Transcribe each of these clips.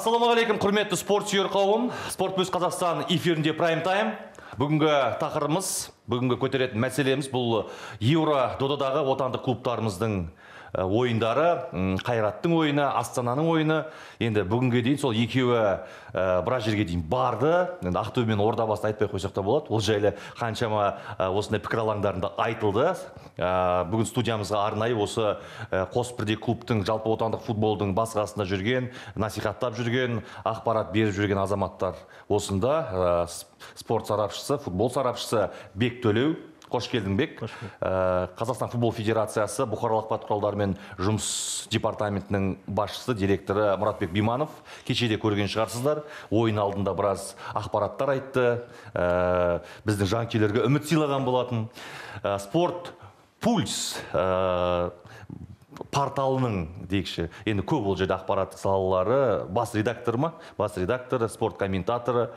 Ассалаумағалейкум, құрметті спорт сүйер қауым. Спорт Плюс Қазақстан эфирінде Прайм Тайм. Бүгінгі тақырыбымыз, бүгінгі көтеретін мәселеміз бұл Еуро додадағы отандық клубтарымыздың ойындары, Қайраттың ойыны, Астананың ойыны. Енді бүгінге дейін сол екеуі біраз жерге дейін барды. Енді Ақтөбе мен Ордабасыны айтпай қойсақ та болады. Ол жайлы қаншама осындай пікір алаңдарында айтылды. Бүгін студиямызға арнайы осы қос бірдей клубтың, жалпы отандық футболдың бас қасында жүрген, насихаттап жүрген, ақпарат беріп жүрген азаматтар осында. Спорт сарапшысы, футбол сарапшысы Бек Төлеу. Қош келдің, Бек. Қазақстан футбол федерациясы бұқаралық ақпарат құралдарымен жұмыс департаментінің басшысы, директоры Мұратбек Биманов. Кеше де көрген шығарсыздар. Ойын алдында біраз ақпараттар айтты. Біздің жанкүйерлерге үміт сыйлаған болатын. Спорт Пульс порталының дейікші, енді көп ол жерде ақпарат салалары, бас редактор ма? Бас редакторы, спорт комментаторы,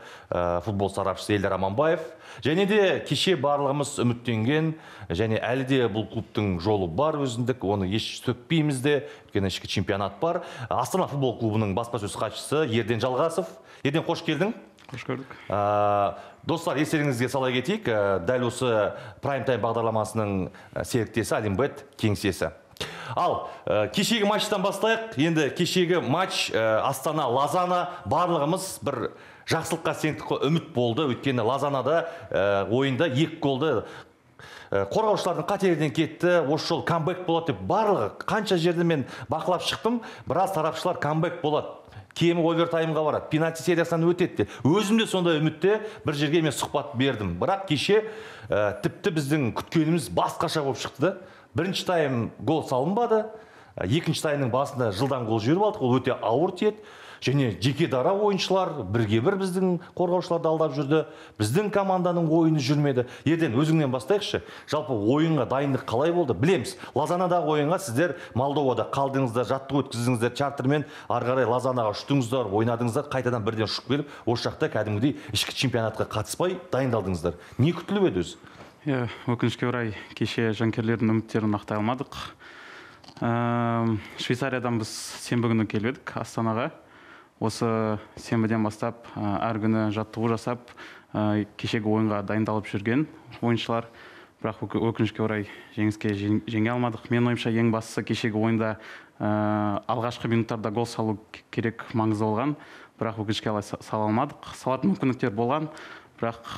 футбол сарапшысы Елдар Аманбаев. Және де кеше барлығымыз үміттенген, және әлі де бұл клубтың жолы бар өзіндік, оны еш сөкпейміз де, өйткені ішкі чемпионат бар. Астана футбол клубының баспасөз хатшысы Ерден Жалғасов. Ерден, қош келдің. Қош көрдік. Достар, естеріңізге сала кетейік, дәл осы Прайм Тайм бағдарламасының серіктесі Олимбет кеңсесі. Ал, кешегі матчтан бастайық. Енді кешегі матч Астана Лозанна, барлығымыз бір жақсылыққа сендік, үміт болды. Өйткені Лозаннада ойында 2 голды қорғаушылардың қателігінен кетті. Осы жолы камбэк болады деп барлығы қанша жерді мен бақылап шықтым. Біраз сарапшылар камбэк болады, кемі овертаймға барады, пенальти сериясынан өтеді деп. Өзім де сондай үмітте бір жерге мен сұхбат бердім. Бірақ кеше тіпті біздің күткеніміз басқаша болып шықты да. Бірінші тайм гол салынбады, екінші таймның басында жылдам гол жіберіп алдық, ол өте ауыр тиеді. Және жеке дара ойыншылар бірге бір біздің қорғаушыларды алдап жүрді, біздің команданың ойыны жүрмеді. Ерден, өзіңнен бастайықшы. Жалпы ойынға дайындық қалай болды? Білеміз, Лозаннадағы ойынға сіздер Молдовада қалдыңыздар, жаттығу өткіздіңіздер, чартермен ары қарай Лозаннаға ұштыңыздар, ойнадыңыздар, қайтадан бірден ұшып келіп, осы жақта кәдімгідей ішкі чемпионатқа қатыспай дайындалдыңыздар. Не күтіліп еді өзі? Иә, өкінішке орай кеше жанкүйерлердің үміттерін ақтай алмадық. Швейцариядан біз сенбі күні келіп едік Астанаға. Осы сенбіден бастап әр күні жаттығу жасап, кешегі ойынға дайындалып жүрген ойыншылар. Бірақ өкінішке орай жеңіске жеңе алмадық. Менің ойымша, ең бастысы кешегі ойында алғашқы минуттарда гол салу керек, маңызды болған. Бірақ өкінішке орай сала алмадық. Салатын мүмкіндіктер болған, бірақ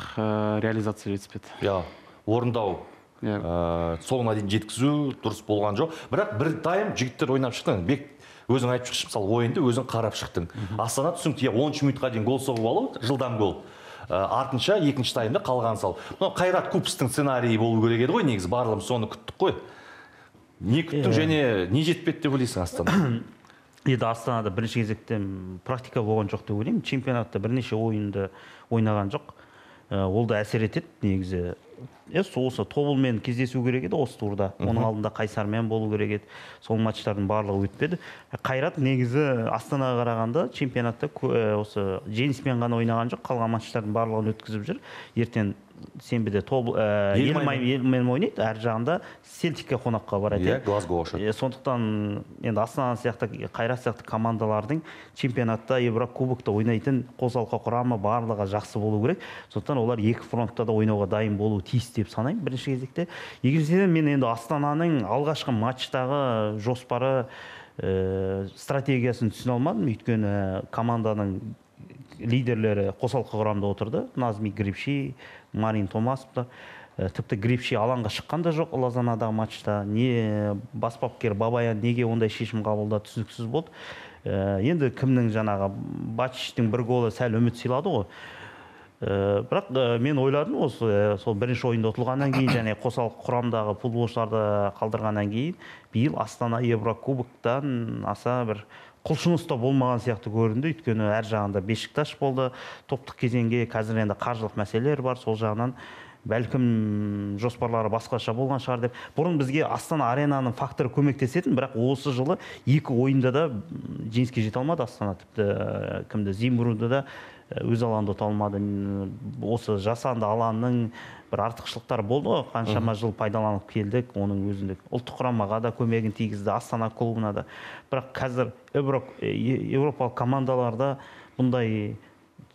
реализация жетіспеді. Иә, орындау, соңына дейін жеткізу дұрыс болған жоқ. Бірақ бір тайм жігіттер ойнап шықты. Бек, өзің айтып шықшы, мысалы ойынды өзің қарап шықтың. Астана түсінікті, 13 минутқа дейін гол соғып алу, жылдам гол. Артынша екінші таймда қалған сал. Мынау Қайрат Купстың сценарийі болу керек еді ғой, негізі барлығымыз соны күттік қой. Не күттің және не жетпеді деп ойлайсың Астана? Енді Астанада бірінші кезекте практика болған жоқ деп ойлаймын. Чемпионатта бірнеше ойынды ойнаған жоқ. Ол да әсер етеді негізі. Осы Тобылмен кездесу керек еді осы турда. Оның алдында Қайсармен болу керек еді. Сол матчтардың барлығы өтпеді. Қайрат негізі Астанаға қарағанда чемпионатта осы жеңіспен ғана ойнаған жоқ, қалған матчтардың барлығын өткізіп жүр. Ертең сенбіде Тобыл Елмаймен ойнайды, әр жағында Селтикке қонаққа барады. Иә, Глазго ұшады. Сондықтан енді Астана сияқты, Қайрат сияқты командалардың чемпионатта, Еурокубокта ойнайтын қосалқы құрамы барлығы жақсы болу керек. Сондықтан олар екі фронтта да ойнауға дайын болуы тиіс деп санаймын бірінші кезекте. Екіншіден, мен енді Астананың алғашқы матчтағы жоспары, стратегиясын түсіне алмадым. Өйткені команданың лидерлері қосалқы құрамда отырды. Назми Грипши, Марин Томасов та. Тіпті Грипши алаңға шыққан да жоқ Лозаннадағы матчта. Не бас бапкер Бабаян неге ондай шешім қабылдады, түсініксіз болды. Енді кімнің жаңағы Батчтің бір голы сәл үміт сыйлады ғой. Бірақ мен ойладым, осы сол бірінші ойында ұтылғаннан кейін және қосалқы құрамдағы футболшыларды қалдырғаннан кейін биыл Астана Еурокубоктан аса бір құлшыныс та болмаған сияқты көрінді. Өйткені әр жағында Бешикташ болды, топтық кезеңге қазір енді қаржылық мәселелер бар, сол жағынан бәлкім жоспарлары басқаша болған шығар деп. Бұрын бізге Астана аренаның факторы көмектесетін, бірақ осы жылы екі ойында да жеңіске жете алмады Астана. Тіпті кімді, Зимбруды да Өз алаңында ұта алмады. Осы жасанды алаңның бір артықшылықтары болды ғой, қаншама жыл пайдаланып келдік, оның өзіндік ұлттық құрамаға да көмегін тигізді, Астана клубына да. Бірақ қазір еуропалық командаларда бұндай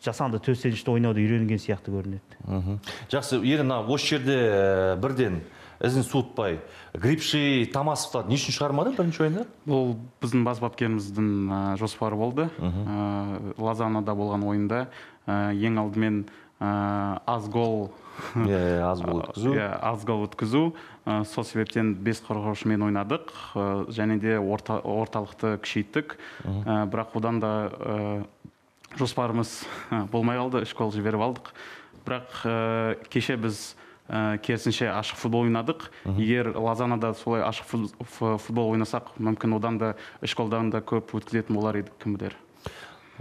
жасанды төсенішті ойнауды үйренген сияқты көрінеді. Жақсы, енді мына осы жерде бірден ізін суытпай Грипши, Томасовтар не үшін шығармады бірінші ойында? Бұл біздің бас бапкеріміздің жоспары болды. Лозаннада болған ойында ең алдымен аз гол аз гол өткізу. Аз гол өткізу. Сол себептен 5 қорғаушымен ойнадық, және де орталықты күшейттік. Бірақ одан да жоспарымыз болмай қалды, 3 гол жіберіп алдық. Бірақ кеше біз керісінше ашық футбол ойнадық. Егер Лозаннада солай ашық футбол ойнасақ, мүмкін одан да 3 голдан да көп өткізетін болар едік, кім білер.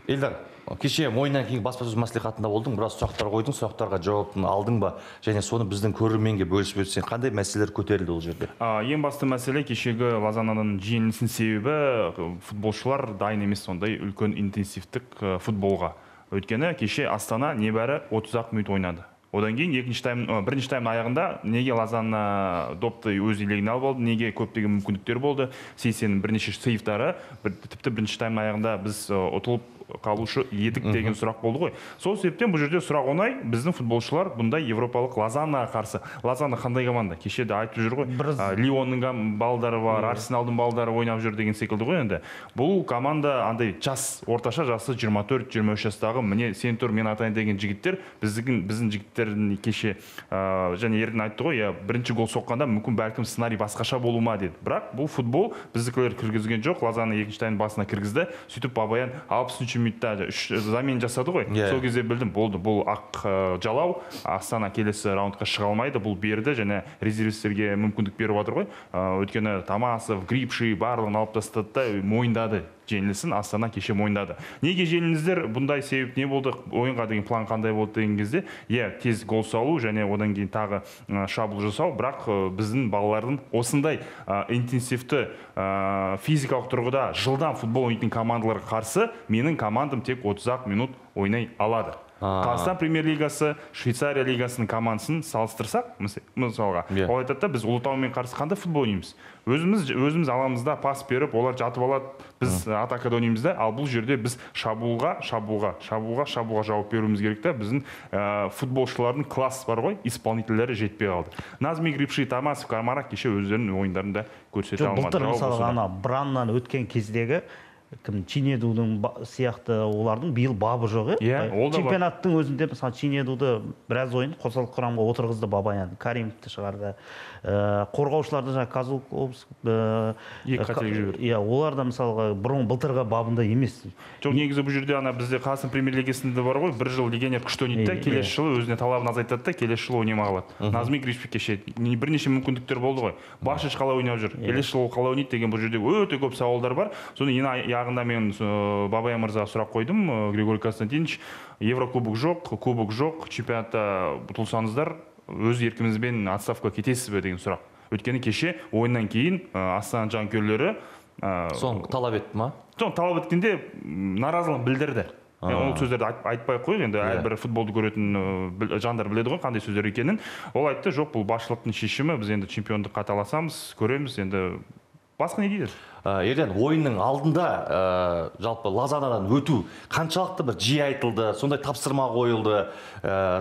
Елдар, кеше ойыннан кейін баспасөз мәслихатында болдың, біраз сұрақтар қойдың, сұрақтарға жауабын алдың ба? Және соны біздің көрерменге бөлісіп өтсең, қандай мәселелер көтерілді ол жерде? Ең басты мәселе кешегі Лозаннаның жеңілісінің себебі футболшылар дайын емес сондай үлкен интенсивтік футболға. Өйткені кеше Астана небәрі 30 минут ойнады. Одан кейін екінші тайм, бірінші таймның аяғында неге Лозанна допты өз иелегіне алып алды, неге көптеген мүмкіндіктер болды. Сейсеннің бірнеше сейвтары, тіпті бірінші таймның аяғында біз ұтылып қалушы едік деген сұрақ болды ғой. Сол себептен бұл жерде сұрақ оңай, біздің футболшылар бұндай европалық Лозаннаға қарсы. Лозанна қандай команда? Кеше де айтып жүр ғой. Лионның балдары бар, Арсеналдың балдары ойнап жүр деген секілді ғой енді. Бұл команда андай жас, орташа жасы 24-23 жастағы, міне сен тұр, мен атайын деген жігіттер, біздің жігіттердің кеше және Ерден айтты ғой, бірінші гол соққанда мүмкін бәлкім сценарий басқаша болу ма деді. Бірақ бұл футбол біздікілер кіргізген жоқ, Лозанна екінші таймның басына кіргізді. Сөйтіп Бабаян 60 минутта 3 замен жасады ғой. Сол кезде білдім, болды, бұл ақ жалау, Астана келесі раундқа шыға алмайды, бұл берді және резервистерге мүмкіндік беріп жатыр ғой. Өйткені Томасов, Грипши барлығын алып тастады да мойындады жеңілісін, Астана кеше мойындады. Неге жеңілдіңіздер? Бұндай себеп не болды? Ойынға деген план қандай болды деген кезде, тез гол салу және одан кейін тағы шабуыл жасау, бірақ біздің балалардың осындай интенсивті физикалық тұрғыда жылдам футбол ойнайтын командаларға қарсы менің командам тек 30 минут ойнай алады. Қазақстан премьер-лигасы, Швейцария лигасының командасын салыстырсақ, мысалға, ол айтады да, біз Ұлытаумен қарсы қандай футбол ойнаймыз? Өзіміз аламыз да пас беріп, олар жатып алады, біз атакада ойнаймыз да, ал бұл жерде біз шабуылға жауап беруіміз керек та, біздің футболшылардың класс бар ғой, исполнительдері жетпей қалды. Назми, Грипши, Томасов, Кармарак кеше өздерінің ойындарында көрсете алмады. Былтыр мысалға ана Браннан өткен кездегі кім Чинедудың сияқты олардың биыл бабы жоқ, Чемпионаттың өзінде мысалы Чинедуды біраз ойын қосалқы құрамға отырғызды Бабаян, Каримовті шығарды. Қорғаушыларды жаңа Казулковск, екі қателік жіберді. Олар да мысалға бұрын былтырғы бабында емес. Жоқ, негізі бұл жерде ана бізде Қазақстан премьер-лигасында бар ғой, бір жыл легионер күшті ойнайды да, келесі жылы өзіне талабын азайтады да, келесі жылы ойнамай қалады. Назми Гришпи кеше бірнеше мүмкіндіктер болды ғой. Башич қалай ойнап жүр, келесі жылы ол қалай ойнайды деген бұл жерде өте көп сауалдар бар. Соны ең аяғында мен Бабаян мырзаға сұрақ қойдым, Григорий Константинович, Еврокубок жоқ, кубок жоқ, чемпионатта ұтылсаңыздар өз еркіңізбен отставкаға кетесіз бе деген сұрақ. Өйткені кеше ойыннан кейін Астана жанкүйерлері соны талап етті ма? Соны талап еткенде наразылығын білдірді. Ол сөздерді айтпай қойық, енді әрбір футболды көретін жандар біледі ғой қандай сөздер екенін. Ол айтты, жоқ, бұл басшылықтың шешімі, біз енді чемпиондыққа таласамыз, көреміз, енді басқа не дейді? Ерден, ойынның алдында жалпы Лозаннадан өту қаншалықты бір жиі айтылды, сондай тапсырма қойылды,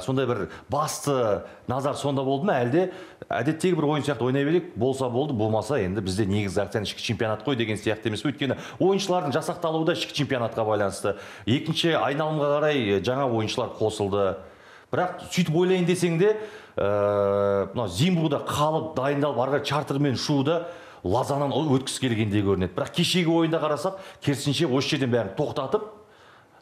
сондай бір басты назар сонда болды ма, әлде әдеттегі бір ойын сияқты ойнай берейік, болса болды, болмаса енді бізде негізгі акцент ішкі чемпионат қой деген сияқты емес пе? Өйткені ойыншылардың жасақталуы да ішкі чемпионатқа байланысты. Екінші айналымға қарай жаңа ойыншылар қосылды. Бірақ сөйтіп ойлайын десең де, мынау Зимбуда қалып, дайындалып, ары қарай чартермен ұшуды Лозаннан өткісі келгендей көрінеді. Бірақ кешегі ойында қарасақ, керісінше осы жерден бәрін тоқтатып,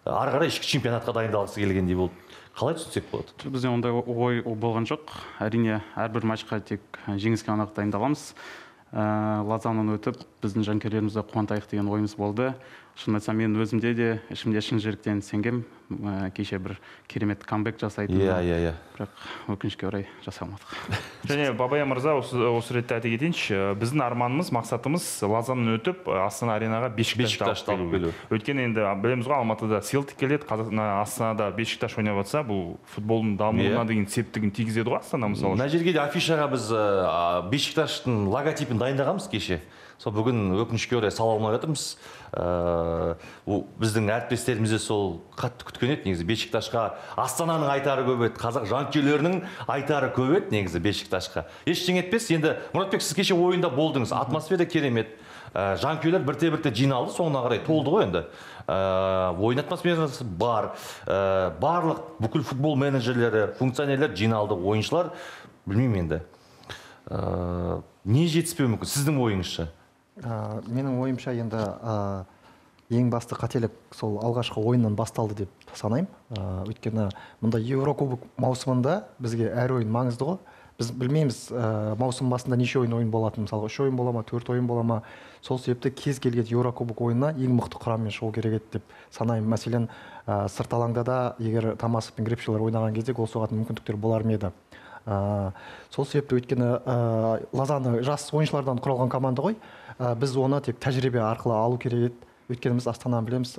ары қарай ішкі чемпионатқа дайындалғысы келгендей болды. Қалай түсінсек болады? Бізде ондай ой болған жоқ. Әрине, әрбір матчқа тек жеңіске ғана дайындаламыз. Лозаннан өтіп, біздің жанкүйерлерімізді қуантайық деген ойымыз болды. Шынын айтсам, мен өзімде де ішімде шын жүректен сенгем, кеше бір керемет камбэк жасайтынына. Иә. Бірақ өкінішке орай жасай алмадық. Және Бабаян мырза, осы ретте айта кетейінші, біздің арманымыз, мақсатымыз Лозаннан өтіп Астана Аренаға Бешикташты алып келу. Өйткені енді білеміз ғой, Алматыда Селтик келеді, Астанада Бешикташ ойнап жатса, бұл футболдың дамуына деген септігін тигізеді ғой Астана мысалы. Мына жерге де афишаға біз Бешикташтың логотипін дайындағанбыз кеше. Сол бүгін өкінішке орай сала алмай жатырмыз. Біздің әріптестеріміз де сол қатты күткен еді негізі. Бешикташқа Астананың айтары көп еді, қазақ жанкүйерлерінің айтары көп еді негізі Бешикташқа. Ештеңе етпес. Енді Мұратбек, сіз кеше ойында болдыңыз, атмосфера керемет. Жанкүйерлер бірте-бірте жиналды, соңына қарай толды ғой енді. Ойын атмосферасы бар. Барлық бүкіл футбол менеджерлері, функционерлер жиналды, ойыншылар, білмеймін енді. Не жетіспеуі мүмкін сіздің ойыңызша? Менің ойымша енді ең басты қателік сол алғашқы ойыннан басталды деп санаймын. Өйткені мұнда Еурокубок маусымында бізге әр ойын маңызды ғой. Біз білмейміз маусым басында неше ойын болатынын, мысалға 3 ойын бола ма, 4 ойын бола ма. Сол себепті кез келген Еурокубок ойынына ең мықты құраммен шығу керек еді деп санаймын. Мәселен, сырт алаңда да егер Томасов пен Грепшилер ойнаған кезде гол соғатын мүмкіндіктер болар ма еді. Сол себепті өйткені Лозанна жас ойыншылардан құралған команда ғой. Біз оны тек тәжірибе арқылы алу керек еді. Өйткені біз Астананы білеміз,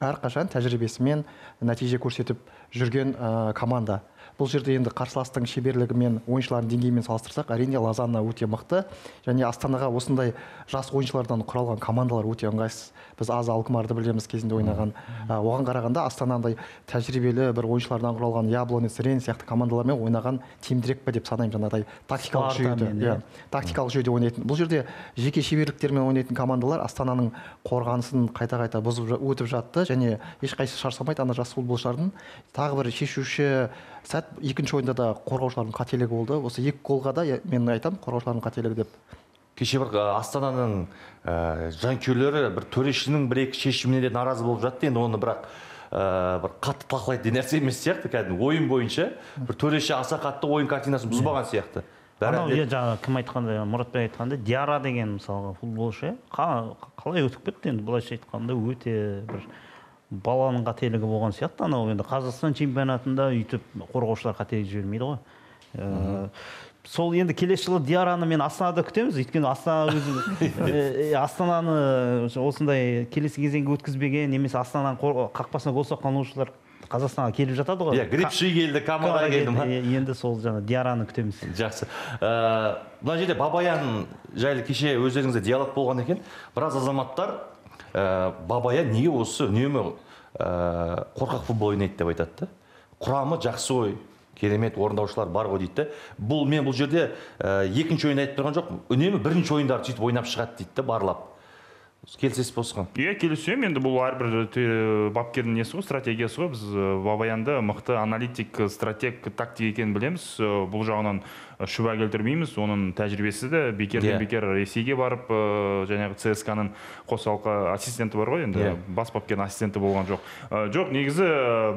әрқашан тәжірибесімен нәтиже көрсетіп жүрген команда. Бұл жерде енді қарсыластың шеберлігімен, ойыншылардың деңгейімен салыстырсақ, әрине Лозанна өте мықты. Және Астанаға осындай жас ойыншылардан құралған командалар өте ыңғайсыз. Біз Аз Алкмарды білеміз кезінде ойнаған. Оған қарағанда Астанадай тәжірибелі бір ойыншылардан құралған Яблонец, Рен сияқты командалармен ойнаған тиімдірек пе деп санаймын. Жаңағыдай тактикалық жүйеде, тактикалық жүйеде ойнайтын. Бұл жерде жеке шеберліктермен ойнайтын командалар Астананың қорғанысын қайта-қайта бұзып өтіп жатты және ешқайсысы шаршамайды ана жас футболшылардың. Тағы бір шешуші сәт екінші ойында да қорғаушылардың қателігі болды. Осы екі голға да мен айтамын қорғаушылардың қателігі деп. Кеше бір Астананың жанкүйерлері бір төрешінің бір-екі шешіміне де наразы болып жатты. Енді оны бірақ бір қатты талқылайтын нәрсе емес сияқты. Кәдімгі ойын бойынша бір төреші аса қатты ойын картинасын бұзбаған сияқты. Анау жаңа кім айтқандай, Мұратбек айтқандай, Диара деген мысалға футболшы қалай өтіп кетті енді былайша айтқанда өте бір баланың қателігі болған сияқты. Анау енді Қазақстан чемпионатында үйтіп қорғаушылар қателік жібермейді ғой. Сол енді келесі жылы Диараны мен Астанада күтеміз. Өйткені Астана өзі Астананы осындай келесі кезеңге өткізбеген немесе Астананың қақпасына гол соққан ойыншылар Қазақстанға келіп жатады ғой. Иә, Грипши келді, Камара келді ма? Енді сол жаңа Диараны күтеміз. Жақсы. Мына жерде Бабаян жайлы кеше өздеріңізде диалог болған екен. Біраз азаматтар Бабаян неге осы үнемі қорқақ футбол ойнайды деп айтады. Құрамы жақсы ғой, керемет орындаушылар бар ғой дейді. Бұл мен бұл жерде екінші ойын айтып тұрған жоқ, үнемі бірінші ойындарды сөйтіп ойнап шығады дейді барлап. Келісесіз бе осыған? Иә, келісемін. Енді бұл әрбір бапкердің несі ғой, стратегиясы ғой. Біз Бабаянды мықты аналитик, стратег, тактик екенін білеміз. Бұл жағынан шүбә келтірмейміз. Оның тәжірибесі де бекерден бекер Ресейге барып, жаңағы ЦСКА-ның қосалқы ассистенті бар ғой, енді бас бапкердің ассистенті болған жоқ. Жоқ, негізі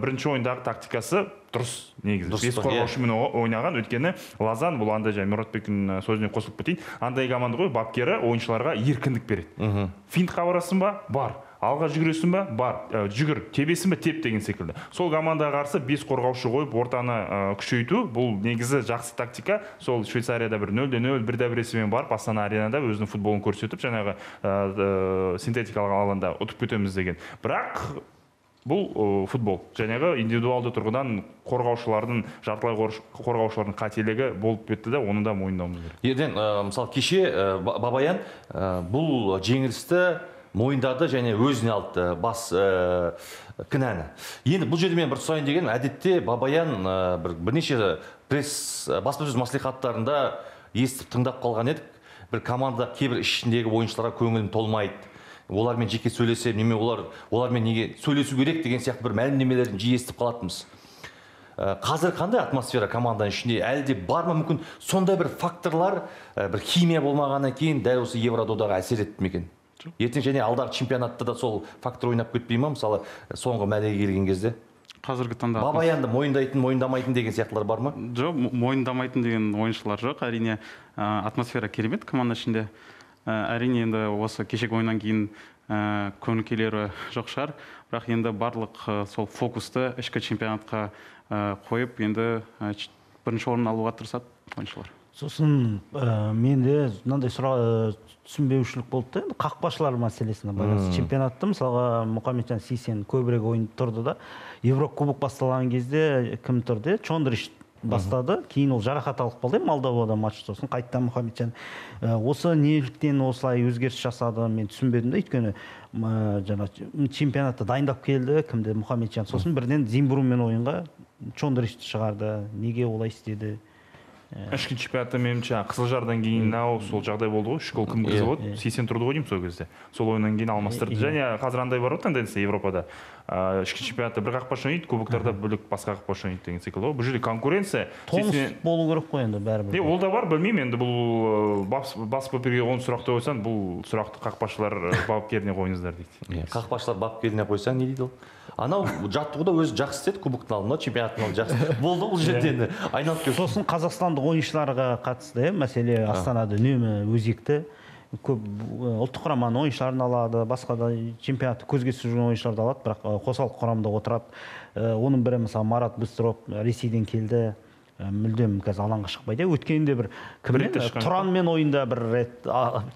бірінші ойындағы тактикасы дұрыс негізі. Бес қорғаушымен ойнаған, өйткені Лозанн бұл андай, жаңа Мұратбектің сөзіне қосылып кетейін, андай команда ғой, бапкері ойыншыларға еркіндік береді. Финтқа барасың ба? Бар. Алға жүгіресің ба? Бар. Жүгір. Тебесің бе? Теп деген секілді. Сол командаға қарсы 5 қорғаушы қойып ортаны күшейту, бұл негізі жақсы тактика. Сол Швейцарияда бір 0-0, 1-1 есебімен барып, Астана Аренада өзінің футболын көрсетіп, жаңағы синтетикалық алаңда ұтып кетеміз деген. Бірақ бұл футбол. Жаңағы индивидуалды тұрғыдан қорғаушылардың, жартылай қорғаушылардың қателігі болып кетті де, оны да мойындауымыз керек. Ерден, мысалы кеше Бабаян бұл жеңілісті мойындады және өзіне алды бас кінәні. Енді бұл жерде мен бір сұрайын дегенім, әдетте Бабаян бірнеше пресс баспасөз мәслихаттарында естіп тыңдап қалған едік. Бір команда кейбір ішіндегі ойыншыларға көңілім толмайды. Олармен жеке сөйлесем, неме олармен неге сөйлесу керек деген сияқты бір мәлімдемелерін жиі естіп қалатынбыз. Қазір қандай атмосфера команданың ішінде, әлі де бар ма мүмкін сондай бір факторлар, бір химия болмағаннан кейін дәл осы Еврододаға әсер етті ме екен? Ертең және алдағы чемпионатта да сол фактор ойнап кетпей ма, мысалы соңғы мәреге келген кезде? Қазіргі таңда Бабаянды мойындайтын, мойындамайтын деген сияқтылар бар ма? Жоқ, мойындамайтын деген ойыншылар жоқ. Әрине, атмосфера керемет команда ішінде. Әрине, енді осы кешегі ойыннан кейін көңіл күйлері жоқ шығар. Бірақ енді барлық сол фокусты ішкі чемпионатқа қойып, енді бірінші орын алуға тырысады ойыншылар. Сосын менде мынандай сұрақ, түсінбеушілік болды да, енді қақпашылар мәселесіне байланысты. Чемпионатта мысалға Мұхамеджан Сейсен көбірек ойын тұрды да, Еврокубок басталған кезде кім тұрды? Чондрич бастады, кейін ол жарақат алып қалды Молдовада матч, сосын қайтадан Мұхамеджан. Осы неліктен осылай өзгеріс жасады, мен түсінбедім де, өйткені жаңа чемпионатта дайындап келді кімді Мұхамеджан, сосын бірден Зимбрунмен ойынға Чондричті шығарды. Неге олай істеді? Ішкі чемпионатта меніңше Қызылжардан кейін сол жағдай болды ғой, 3 гол кім кіргізіп алды? Сейсен тұрды ғой деймін сол кезде. Сол ойыннан кейін алмастырды. Және қазір андай бар ғой тенденция Европада. Ішкі чемпионатта бір қақпашы ойнайды, кубоктарда бөлек басқа қақпашы ойнайды деген секілді ғой. Бұл жерде конкуренция. Тонус болу керек қой енді бәрібір. Ол да бар, білмеймін енді бұл бас бапкерге 10 сұрақты қойсаң, бұл сұрақты қақпашылар бапкеріне қойыңыздар дейді. Қақпашылар бапкеріне қойсаң не дейді ол? Анау жаттығуда өзі жақсы істеді, кубоктың алдында, чемпионаттың алдында жақсы. Болды бұл жерде енді айналып келді. Сосын қазақстандық ойыншыларға қатысты мәселе Астанада үнемі өзекті. Көп ұлттық құраманың ойыншыларын алады, басқа да чемпионатты көзге түсіп жүрген ойыншыларды алады, бірақ қосалқы құрамда отырады. Оның бірі мысалы Марат Быстров Ресейден келді. Мүлдем қазір алаңға шықпайды. Өткенде бір кіммен Тұранмен ойында бір рет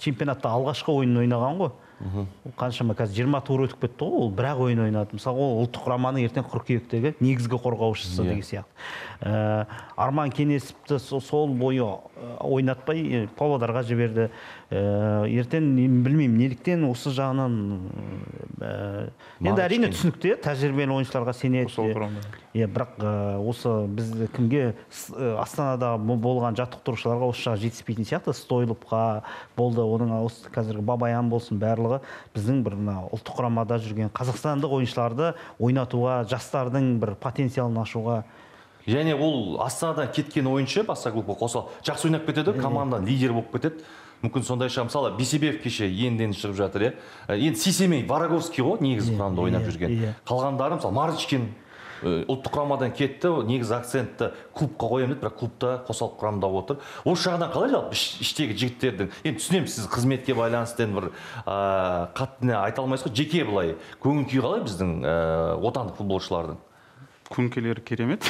чемпионатта алғашқы ойынын ойнаған ғой. Қаншама қазір 20 тур өтіп кетті ғой, ол бір-ақ ойын ойнады. Мысалы ол ұлттық құраманың ертең қыркүйектегі негізгі қорғаушысы деген сияқты. Арман Кенесовті сол бойы ойнатпай Павлодарға жіберді. Ертең білмеймін неліктен осы жағынан енді әрине түсінікті, тәжірибелі ойыншыларға сенеді. Бірақ осы біз кімге Астанада болған жаттықтырушыларға осы жағы жетіспейтін сияқты. Стойловқа болды, оның осы қазіргі Бабаян болсын, барлығы біздің бір мына ұлттық құрамада жүрген қазақстандық ойыншыларды ойнатуға, жастардың бір потенциалын ашуға. Және ол Астанадан кеткен ойыншы басқа клубқа қосылып жақсы ойнап кетеді, команданың лидері болып кетеді. Мүмкін сондай шығар. Мысалы Бейсебаев кеше енден шығып жатыр, иә. Енді Сейсемей, Вороговский ғой негізгі құрамда ойнап жүрген. Қалғандары мысалы Марычкин ұлттық құрамадан кетті, негізі акцентті клубқа қоямын деді, бірақ клубта қосалқы құрамда отыр. Осы жағынан қалай жалпы іштегі жігіттердің, енді түсінемін сіз қызметке байланысты енді бір қатты айта алмайсыз ғой, жеке былай көңіл күйі қалай біздің отандық футболшылардың? Көңіл күйлері керемет.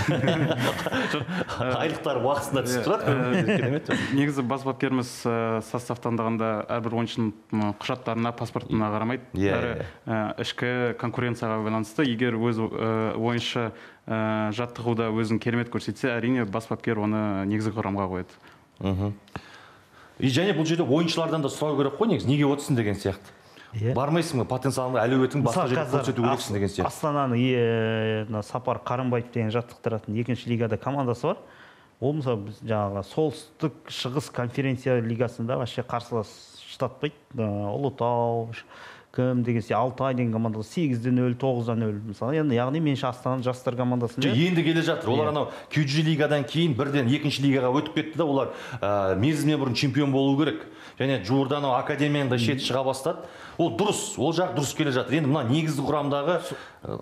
Айлықтары уақытысында түсіп тұрады, керемет. Негізі бас бапкеріміз состав таңдағанда әрбір ойыншының құжаттарына, паспортына қарамайды. Бәрі ішкі конкуренцияға байланысты. Егер өз ойыншы жаттығуда өзін керемет көрсетсе, әрине бас бапкер оны негізгі құрамға қояды. Және бұл жерде ойыншылардан да сұрау керек қой негізі, неге отырсың деген сияқты. Бармайсың ба, потенциалыңды, әлеуетіңді басқа жерде көрсету керексің деген сияқты. Астананың Сапар Қарымбаев деген жаттықтыратын екінші лигада командасы бар. Ол мысалы біз жаңағы солтүстік шығыс конференция лигасында вообще қарсылас шыдатпайды. Ұлытау, кім деген сияқты, Алтай деген командалар 8-0, 9-0 мысалы. Енді яғни меніңше Астананың жастар командасында енді келе жатыр. Олар анау QG лигадан кейін бірден екінші лигаға өтіп кетті да, олар мерзімінен бұрын чемпион болу керек. Және жуырда анау академияның да шеті шыға бастады. Ол дұрыс, ол жақ дұрыс келе жатыр. Енді мына негізгі құрамдағы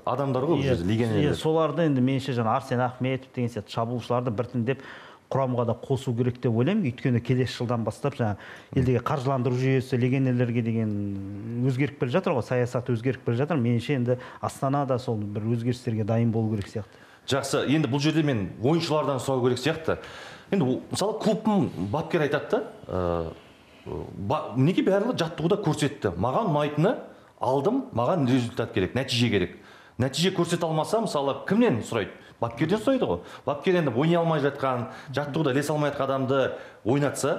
адамдар ғой бұл жерде, легионерлер. Соларды енді меніңше жаңа Арсен Ахметов деген сияқты шабуылшыларды біртіндеп құрамға да қосу керек деп ойлаймын. Өйткені келесі жылдан бастап жаңа елдегі қаржыландыру жүйесі легионерлерге деген өзгеріп келе жатыр ғой, саясат өзгеріп келе жатыр. Меніңше енді Астана да сол бір өзгерістерге дайын болу керек сияқты. Жақсы, енді бұл жерде мен ойыншылардан сұрау керек сияқты. Енді мысалы клубтың бапкері айтады да, неге барлығы жаттығуда көрсетті. Маған ұнайтыны алдым, маған результат керек, нәтиже керек. Нәтиже көрсете алмаса, мысалы, кімнен сұрайды? Бапкерден сұрайды ғой. Бапкер енді ойнай алмай жатқан, жаттығуда ілесе алмай жатқан адамды ойнатса,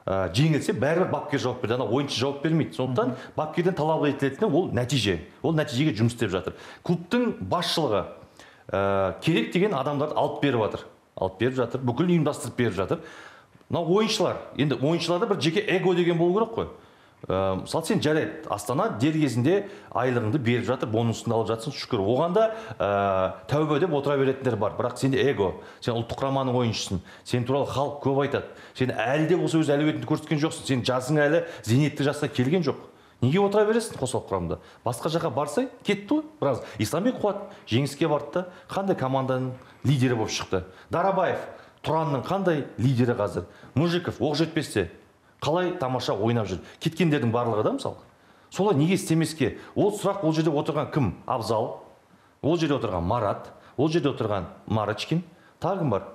жеңілсе, бәрібір бапкер жауап береді. Ана ойыншы жауап бермейді. Сондықтан бапкерден талап етілетіні ол нәтиже. Ол нәтижеге жұмыс істеп жатыр. Клубтың басшылығы керек деген адамдарды алып беріп жатыр. Алып беріп жатыр, бүкіл ұйымдастырып беріп жатыр. Мына ойыншылар, енді ойыншыларда бір жеке эго деген болу керек қой. Мысалы сен жарайды, Астана дер кезінде айлығыңды беріп жатыр, бонусын алып жатсың, шүкір. Оған да тәубе деп отыра беретіндер бар. Бірақ сенде эго, сен ұлттық құраманың ойыншысың, сен туралы халық көп айтады. Сен әлі де болса өз әлеуетіңді көрсеткен жоқсың, сен жасың әлі зейнетті жасқа келген жоқ. Неге отыра бересің қосалқы құрамда? Басқа жаққа барсай, кетті ғой біраз. Исламбек Қуат жеңіске барды да, қандай команданың лидері болып шықты. Дарабаев Тұранның қандай лидері қазір? Мужиков оқ жетпесте қалай тамаша ойнап жүр. Кеткендердің барлығы да мысалы. Солай неге істемеске? Ол сұрақ ол жерде отырған кім? Абзал, ол жерде отырған Марат, ол жерде отырған Марочкин, тағы кім бар?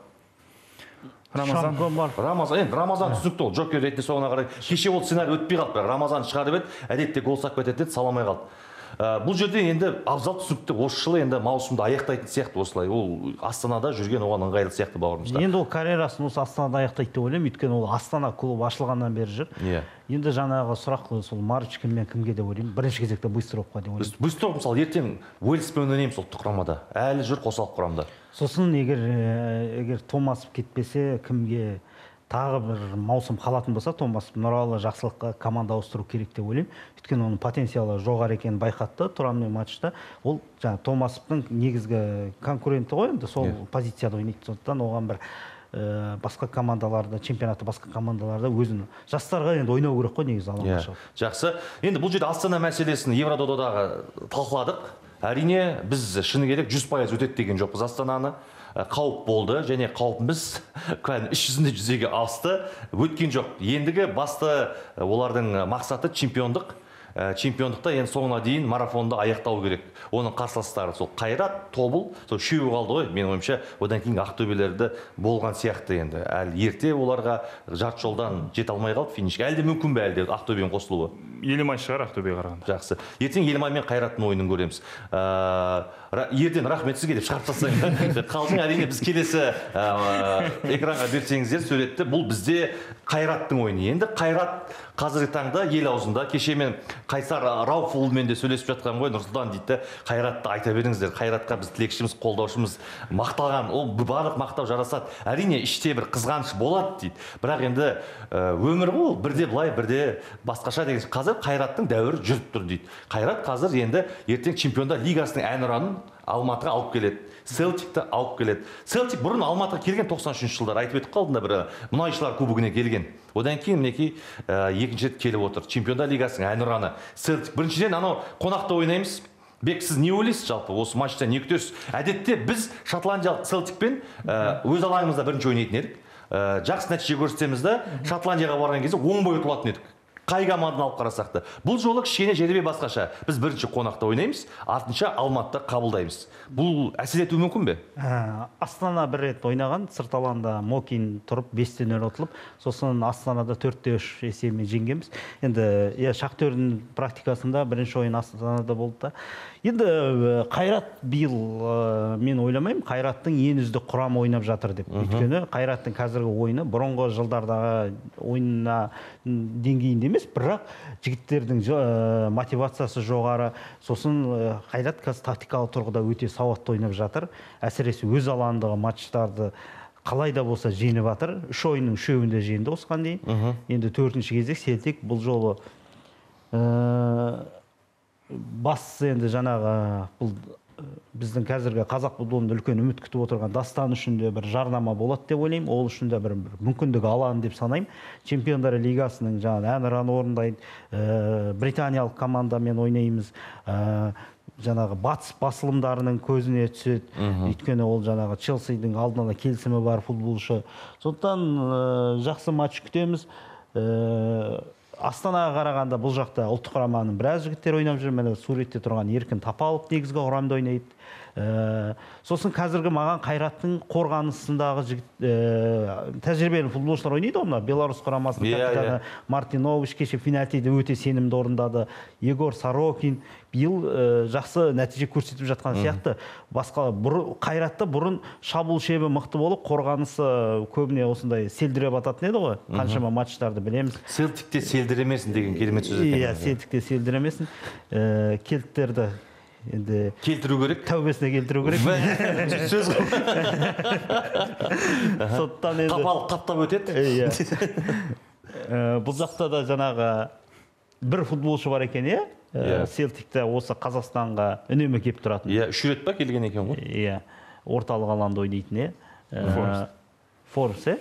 Рамазан. Рамазан, енді Рамазан түсінікті ол, джокер ретінде соңына қарай. Кеше ол сценарий өтпей қалды, бірақ Рамазан шығарып еді, әдетте гол сап кетеді деді, саламай қалды. Бұл жерде енді Абзал түсінікті, осы жылы енді маусымды аяқтайтын сияқты осылай. Ол Астанада жүрген оған ыңғайлы сияқты бауырымызда. Енді ол карьерасын осы Астанада аяқтайды деп ойлаймын, өйткені ол Астана клубы ашылғаннан бері жүр. Енді жаңағы сұрақ сол Марочкин мен кімге деп ойлаймын, бірінші кезекте Быстровқа деп ойлаймын. Быстров мысалы ертең Уэльспен ойнаймыз ұлттық құрамада, әлі жүр қосалқы құрамда. Сосын егер Томасов кетпесе, кімге тағы бір маусым қалатын болса, Томасов Нұралы Жақсылыққа команда ауыстыру керек деп ойлаймын. Өйткені оның потенциалы жоғары екенін байқатты Тұранмен матчта. Ол жаңа Томасовтың негізгі конкуренті ғой, енді сол позицияда ойнайды. Сондықтан оған бір басқа командаларда, чемпионатта басқа командаларда өзін жастарға енді ойнау керек қой негізі алаңға шығып. Жақсы. Енді бұл жерде Астана мәселесін Еврододадағы талқыладық. Әрине, біз шыны керек 100% өтеді деген жоқпыз Астананы. Қауіп болды және қаупіміз кәдімгі іс жүзінде жүзеге асты, өткен жоқ. Ендігі басты олардың мақсаты чемпиондық. Чемпиондықта енді соңына дейін марафонды аяқтау керек. Оның қарсыластары сол Қайрат, Тобыл, сол үшеуі қалды ғой. Менің ойымша, одан кейін Ақтөбелерді болған сияқты енді. Әлі ерте оларға жарты жолдан жете алмай қалды финишке. Әлі де мүмкін бе әлі де Ақтөбенің қосылуы? Елімай шығар Ақтөбеге қарағанда. Жақсы. Ертең Елімай мен Қайраттың ойынын көреміз. Ертең рахмет сізге деп шығарып тастайын. Қалжың, әрине біз келесі экранға берсеңіздер суретті. Бұл бізде Қайраттың ойыны. Енді Қайрат қазіргі таңда ел аузында. Кеше мен Қайсар Рауфұлымен де сөйлесіп жатқан ғой, Нұрсұлтан дейді, Қайратты айта беріңіздер. Қайратқа біз тілекшіміз, қолдаушымыз, мақтаған, ол барлық мақтау жарасады. Әрине іште бір қызғаныш болады дейді. Бірақ енді өмір ғой, бірде былай, бірде басқаша деген. Қазір Қайраттың дәуірі жүріп тұр дейді. Қайрат қазір енді ертең Чемпиондар лигасының әнұранын Алматыға алып келеді. Селтикті алып келеді. Селтик бұрын Алматыға келген 93 жылдары айтып өтіп қалдым да, бір мұнайшылар кубогіне келген. Одан кейін мінекей екінші рет келіп отыр. Чемпиондар лигасының әнұраны Селтик. Біріншіден анау қонақта ойнаймыз. Бек, сіз не ойлайсыз жалпы осы матчта не күтесіз? Әдетте біз шотландиялық Селтикпен өз алаңымызда бірінші ойнайтын едік. Жақсы нәтиже көрсетеміз да, Шотландияға барған кезде оң бой ұтылатын едік. Қай команданы алып қарасақ та. Бұл жолы кішкене жеребе басқаша. Біз бірінші қонақта ойнаймыз, артынша Алматыда қабылдаймыз. Бұл әсер етуі мүмкін бе? Астана бір рет ойнаған, сырт алаңда Мокин тұрып 5-0 ұтылып, сосын Астанада 4-3 есебімен жеңгенбіз. Енді Шахтердің практикасында бірінші ойын Астанада болды да. Енді Қайрат биыл мен ойламаймын, Қайраттың ең үздік құрамы ойнап жатыр деп. Өйткені Қайраттың қазіргі ойыны бұрынғы жылдардағы ойынына деңгейінде емес, бірақ жігіттердің мотивациясы жоғары. Сосын Қайрат қазір тактикалық тұрғыда өте сауатты ойнап жатыр. Әсіресе өз алаңындағы матчтарды қалай да болса жеңіп жатыр. 3 ойынның 3-еуінде жеңді осыған дейін. Енді 4-ші кезек Селтик бұл жолы бастысы енді жаңағы бұл біздің қазіргі қазақ футболында үлкен үміт күтіп отырған Дастан үшін де бір жарнама болады деп ойлаймын. Ол үшін де бір мүмкіндік аланы деп санаймын. Чемпиондар лигасының жаңағы әнұраны орындайды. Британиялық командамен ойнаймыз. Жаңағы батыс басылымдарының көзіне түседі. Өйткені ол жаңағы Челсидің алдын ала келісімі бар футболшы. Сондықтан жақсы матч күтеміз. Астанаға қарағанда бұл жақта ұлттық құраманың біраз жігіттері ойнап жүр. Міне суретте тұрған Еркін Тапалов негізгі құрамда ойнайды. Сосын қазіргі маған Қайраттың қорғанысындағы жігіт, тәжірибелі футболшылар ойнайды ғой, мына Беларусь құрамасының капитаны Мартинович кеше пенальтиді өте сенімді орындады. Егор Сорокин биыл жақсы нәтиже көрсетіп жатқан сияқты. Басқа Қайратта бұрын шабуыл шебі мықты болып, қорғанысы көбіне осындай селдіреп ататын еді ғой. Қаншама матчтарды білеміз. Селтикте селдіремесін деген керемет сөз екен. Иә, Селтикте селдіремесін. Келттерді енді келтіру керек. Тәубесіне келтіру керек. Сөз ғой. Соттан енді тапалық таптап өтеді. Иә. Бұл жақта да жаңағы бір футболшы бар екен, иә? Селтикте осы Қазақстанға үнемі келіп тұратын. Иә, 3 рет па келген екен ғой? Иә, орталық алаңда ойнайтын, иә. Форбс, иә.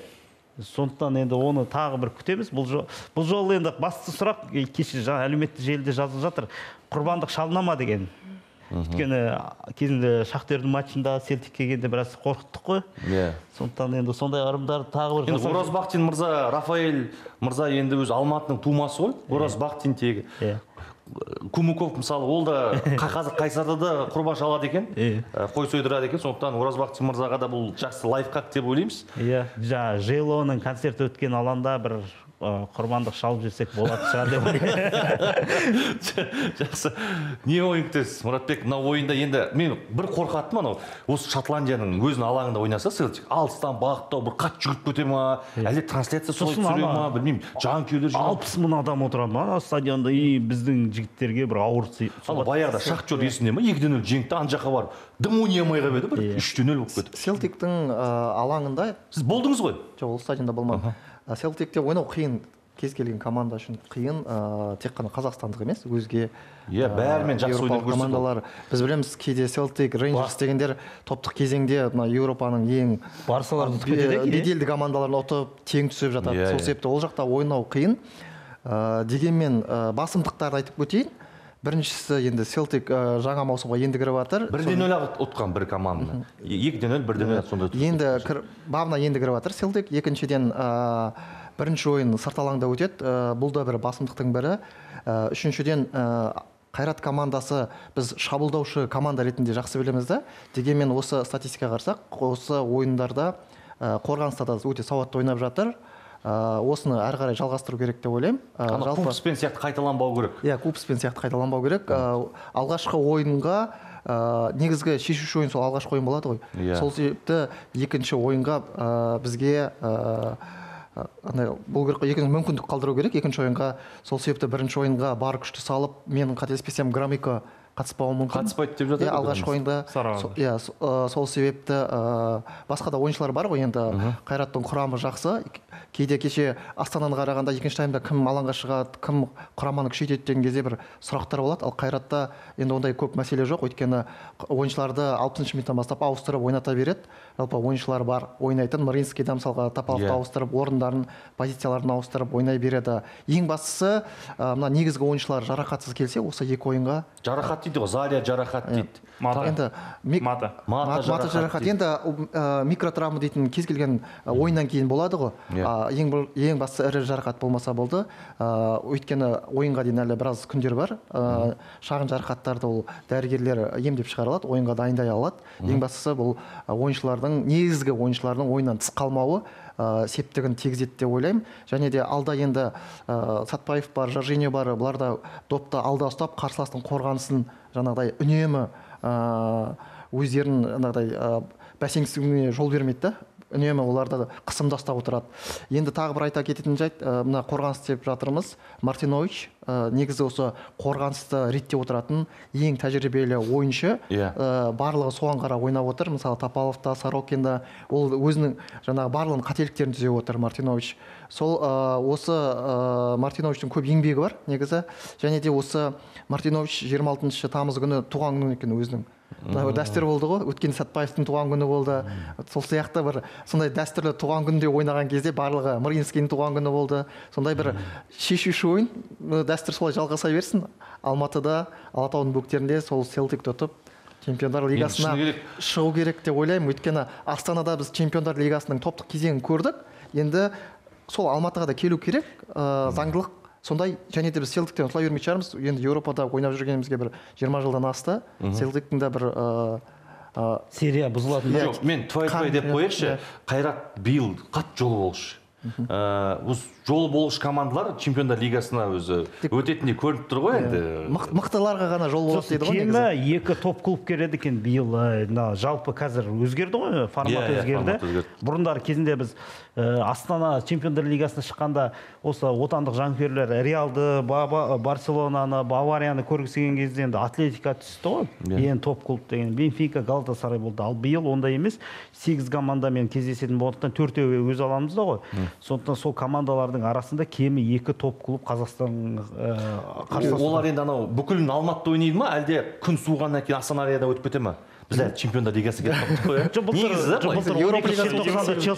Сондықтан енді оны тағы бір күтеміз. Бұл жолы енді басты сұрақ кеше жаңа әлеуметтік желіде жазылып жатыр. Құрбандық шалына ма деген. Өйткені кезінде Шахтердің матчында Селтик келгенде біраз қорқыттық қой. Иә. Сондықтан енді сондай ырымдарды тағы бір Енді Ораз Бахтин мырза, Рафаэль мырза енді өзі Алматының тумасы ғой. Ораз Бахтин тегі. Иә. Кумуков мысалы, ол да қазір Қайсарда да құрбан шалады екен, қой сойдырады екен. Сондықтан Оразбақты мырзаға да бұл жақсы лайфхак деп ойлаймыз. Иә, жаңа Желоның концерті өткен алаңда бір құрбандық шалып жүрсек болатын шығар деп ойлаймын. Жақсы. Не ойын күтесіз, Мұратбек? Мына ойында енді мен бір қорқатыным анау, осы Шотландияның өзінің алаңында ойнаса Селтик, алыстан бағыттау бір қатты жүгіріп кете ма, әлде трансляция солай түсіре ма, білмеймін. Жанкүйерлер жиналып 60 мың адам отырады ма ана стадионда, и біздің жігіттерге бір ауыр Ана баяғыда Шахтер есінде ма, 2-0 жеңді, ана жаққа барып дым ойнай алмай қалып еді, бір 3-0 болып кетті. Селтиктің алаңында сіз болдыңыз ғой? Жоқ, ол стадионда болмадым. Селтикте ойнау қиын, кез келген команда үшін қиын, тек қана қазақстандық емес, өзге бәрімен жақсы ойнап көрсетті. Командалар. Біз білеміз, кейде Селтик, Рейнджерс дегендер топтық кезеңде мына Еуропаның ең Барсаларды ұтып кетеді кейде. Беделді командаларын ұтып, тең түсіп жатады. Сол себепті ол жақта ойнау қиын. Дегенмен басымдықтарды айтып өтейін. Біріншісі енді Селтик жаңа маусымға енді кіріп жатыр. 1-0 ұтқан бір команданы. 2-0, 1-0 сондай. Енді бабына енді кіріп жатыр Селтик. Екіншіден, бірінші ойын сырт алаңда өтеді. Бұл да бір басымдықтың бірі. Үшіншіден, Қайрат командасы біз шабуылдаушы команда ретінде жақсы білеміз да. Дегенмен осы статистикаға қарасақ, осы ойындарда қорғаныста да өте сауатты ойнап жатыр. Осыны әрі қарай жалғастыру керек деп ойлаймын. Ана Купспен сияқты қайталанбау керек. Иә, Купспен сияқты қайталанбау керек. Алғашқы ойынға, негізгі шешуші ойын сол алғашқы ойын болады ғой. Сол себепті екінші ойынға бізге бұл керек, екінші мүмкіндік қалдыру керек екінші ойынға. Сол себепті бірінші ойынға бар күшті салып, мен қателеспесем Громыко қатыспауы мүмкін. Қатыспайды деп жатыр. Алғашқы ойында. Иә, сол себепті басқа да ойыншылар бар ғой енді. Қайраттың құрамы жақсы. Кейде кеше Астананы қарағанда екінші таймда кім алаңға шығады, кім құраманы күшейтеді деген кезде бір сұрақтар болады. Ал Қайратта енді ондай көп мәселе жоқ, өйткені ойыншыларды 60 минуттан бастап ауыстырып ойната береді. Жалпы ойыншылар бар ойнайтын. Маринскийді мысалға Тапаловты ауыстырып, орындарын, позицияларын ауыстырып ойнай береді. Ең бастысы, мына негізгі ойыншылар жарақатсыз келсе, осы екі ойынға. Жарақат дейді ғой, Заря жарақат дейді. Енді Мата жарақат. Енді микротравма дейтін кез келген ойыннан кейін болады ғой. Ең бастысы ірі жарақат болмаса болды. Өйткені ойынға дейін әлі біраз күндер бар. Шағын жарақаттарды ол дәрігерлер емдеп шығара алады, ойынға дайындай алады. Ең бастысы бұл ойыншылардың, негізгі ойыншылардың ойыннан тыс қалмауы септігін тигізеді деп ойлаймын. Және де алда енді Сатпаев бар, Жоржиньо бар, бұлар да допты алда ұстап, қарсыластың қорғанысын жаңағыдай үнемі өздерін жаңағыдай бәсеңсігіне жол бермейді да. Үнемі оларда қысымда ұстап отырады. Енді тағы бір айта кететін жайт, мына қорғаныс деп жатырмыз. Мартинович негізі осы қорғанысты реттеп отыратын ең тәжірибелі ойыншы. Барлығы соған қарап ойнап отыр. Мысалы Тапалов та, Сорокин да, ол өзінің жаңағы барлығын қателіктерін түзеп отыр Мартинович. Сол осы Мартиновичтің көп еңбегі бар негізі. Және де осы Мартинович 26 тамыз күні туған күні екен өзінің. Дәстүр болды ғой, өткен Сатпаевтың туған күні болды. Сол сияқты бір сондай дәстүрлі туған күнде ойнаған кезде барлығы Маринскийдің туған күні болды. Сондай бір шешуші ойын, дәстүр солай жалғаса берсін. Алматыда, Алатаудың бөктерінде сол Селтикті ұтып, Чемпиондар лигасына шығу керек деп ойлаймын. Өйткені Астанада біз Чемпиондар лигасының топтық кезеңін көрдік. Енді сол Алматыға да келу керек, заңдылық сондай. Және де біз Селтиктен ұтыла бермейтін шығармыз. Енді Еуропада ойнап жүргенімізге бір 20 жылдан асты. Селтиктің де бір серия бұзылатын. Жоқ, мен твай-твай деп қояйықшы. Қайрат биыл қатты жолы болшы. Осы жолы болғыш командалар Чемпиондар лигасына өзі өтетіндей көрініп тұр ғой енді. Мықтыларға ғана жол болады дейді ғой негізі. Кемі екі топ клуб келеді екен биыл. Жалпы қазір өзгерді ғой, формат өзгерді. Бұрындары кезінде біз Астана Чемпиондар лигасына шыққанда осы отандық жанкүйерлер Реалды, Барселонаны, Баварияны көргісі келген кезде енді Атлетика түсті ғой. Ең топ клуб деген Бенфика, Галатасарай болды. Ал биыл ондай емес. 8 командамен кездесетін болғандықтан төртеуі өз аламызда ғой. Сондықтан сол командалардың арасында кемі екі топ клуб Қазақстан қарсыласы. Олар енді анау бүкілін Алматыда ойнайды ма, әлде күн суығаннан кейін Астана аренада өтіп кете ма? Біз әлі Чемпиондар лигасы кетіп қалдық қой. Негізі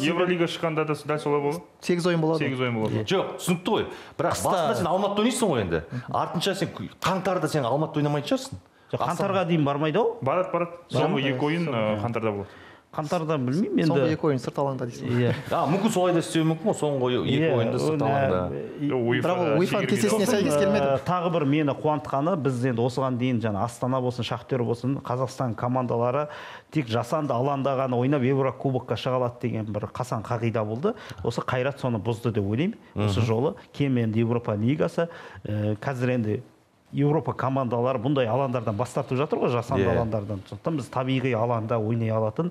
Евролига шыққанда да дәл солай болды. 8 ойын болады. 8 ойын болады. Жоқ, түсінікті ғой. Бірақ басында сен Алматыда ойнайсың ғой енді. Артынша сен қаңтарда сен Алматыда ойнамайтын шығарсың. Қаңтарға дейін бармайды ау? Барады, барады. Соңғы екі ойын қаңтарда болады. Қаңтарда білмеймін енді. Соңғы екі ойын сырт алаңда дейсің. Иә. Мүмкін солай да істеуі мүмкін ғой, соңғы екі ойынды сырт алаңда. Бірақ ол УЕФА кестесіне сәйкес келмеді. Тағы бір мені қуантқаны, біз енді осыған дейін жаңа Астана болсын, Шахтер болсын, Қазақстан командалары тек жасанды алаңда ғана ойнап Еурокубокқа шыға алады деген бір қасаң қағида болды. Осы Қайрат соны бұзды деп ойлаймын. Осы жолы кем енді Еуропа лигасы, қазір енді Еуропа командалары бұндай алаңдардан бас тартып жатыр ғой, жасанды алаңдардан. Сондықтан біз табиғи алаңда ойнай алатын,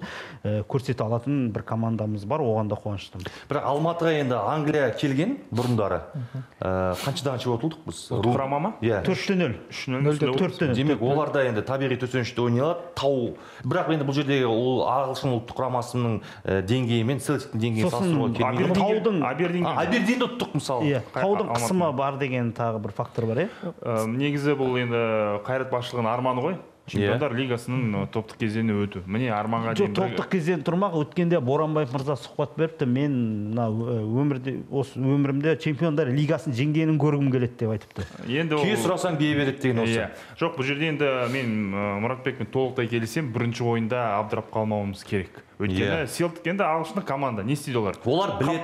көрсете алатын бір командамыз бар, оған да қуаныштымыз. Бірақ Алматыға енді Англия келген бұрындары. Қаншадан қанша ұтылдық біз? Құрама ма? Иә. 4-0. 3-0. 4-0. Демек, олар да енді табиғи төсеніште ойнай алады. Тау. Бірақ енді бұл жердегі ол ағылшын ұлттық құрамасының деңгейі мен Селтиктің деңгейін салыстыруға келмейді. Таудың Абердинді ұттық мысалы. Иә, таудың қысымы бар деген тағы бір фактор бар, иә? Негізі бұл енді Қайрат басшылығының арманы ғой. Чемпиондар лигасының топтық кезеңіне өту. Міне арманға дейін. Жоқ, топтық кезең тұрмақ. Өткенде Боранбаев мырза сұхбат беріпті. Мен мына өмірде, осы өмірімде Чемпиондар лигасын жеңгенін көргім келеді деп айтыпты. Енді ол күй сұрасаң бие береді деген осы. Жоқ, бұл жерде енді мен Мұратбекпен толықтай келісемін. Бірінші ойында абдырап қалмауымыз керек. Өйткені Селтик енді ағылшындық команда. Не істейді олар? Олар біледі.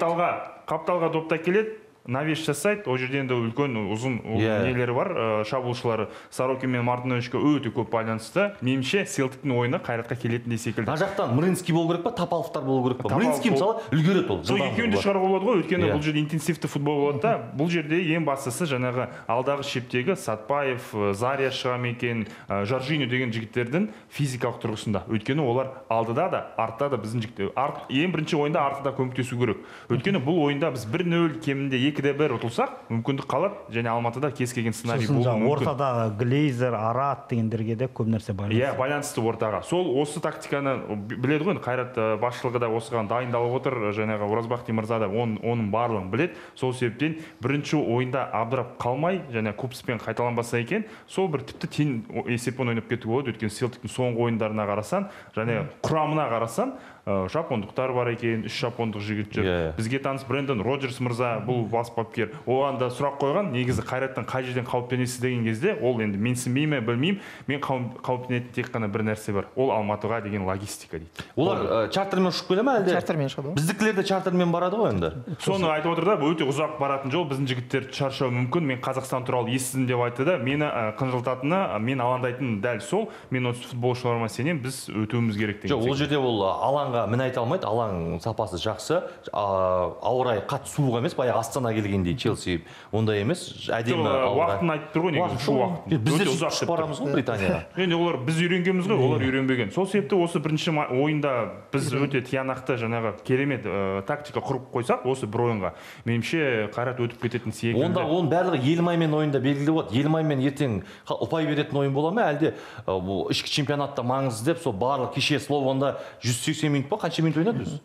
Қапталға допта келеді. Навес жасайды, ол жерде енді үлкен ұзын нелері бар, шабуылшылары Сорокин мен Мартиновичке өте көп байланысты. Меніңше, Селтиктің ойыны Қайратқа келетіндей секілді. Мына жақтан Мринский болу керек па, Тапаловтар болу керек па? Мринский мысалы үлгереді ол. Сол екеуін де шығаруға болады ғой, өйткені бұл жерде интенсивті футбол болады да. Бұл жерде ең бастысы жаңағы алдағы шептегі Сатпаев, Зария шыға ма екен, Жоржиньо деген жігіттердің физикалық тұрғысында. Өйткені олар алдыда да, артта да біздің жігіттер. Ең бірінші ойында артта көмектесу керек. Өйткені бұл ойында біз 1-0 кемінде 2-1 ұтылсақ, мүмкіндік қалады, және Алматыда кез келген сценарий болуы мүмкін. Ортадағы Глейзер, Арат дегендерге де көп нәрсе байланысты. Иә, байланысты ортаға. Сол осы тактиканы біледі ғой, Қайрат басшылығы да осыған дайындалып отыр, жаңағы Оразбахти мырза да оның барлығын біледі. Сол себептен бірінші ойында абдырап қалмай, және Купспен қайталанбаса екен, сол бір тіпті тең есеппен ойнап кетуге болады. Өйткені Селтиктің соңғы ойындарына қарасан, және құрамына қарасан, жапондықтар бар екен, 3 жапондық жігіт жүр. Бізге таныс Брэндон Роджерс мырза, бұл бас бапкер. Оған да сұрақ қойған, негізі Қайраттан қай жерден қауіптенесіз деген кезде, ол енді менсінбей ме, білмеймін, мен қауіптенетін тек қана бір нәрсе бар. Ол Алматыға деген логистика дейді. Олар чартермен ұшып келе ме әлде? Чартермен ұшады. Біздікілер де чартермен барады ғой енді. Соны айтып отыр да, өте ұзақ баратын жол, біздің жігіттер шаршауы мүмкін. Мен Қазақстан туралы естідім деп айтты да, мені қынжылтатыны, мен алаңдайтыны дәл сол. Мен осы футболшыларыма сенемін, біз өтуіміз керек деген. Жоқ, ол жерде ол алаңға мін айта алмайды, алаң сапасы жақсы, ауа райы қатты суық емес, баяғы Астана келгендей Челси ондай емес, әдемі ауа райы. Уақытын айтып тұр ғой негізі, ұшу уақытын. Біз де ұшып барамыз ғой Британияға. Енді олар біз үйренгенбіз ғой, олар үйренбеген. Сол себепті осы бірінші ойында біз өте тиянақты жаңағы керемет тактика құрып қойсақ, осы бір ойынға, меніңше Қайрат өтіп кететін секілді. Онда оның барлығы Елмаймен ойында белгілі болады. Елмаймен ертең ұпай беретін ойын бола ма, әлде ішкі чемпионатта маңызды деп сол барлық кеше Слованда 180 минут па, қанша минут ойнады өзі?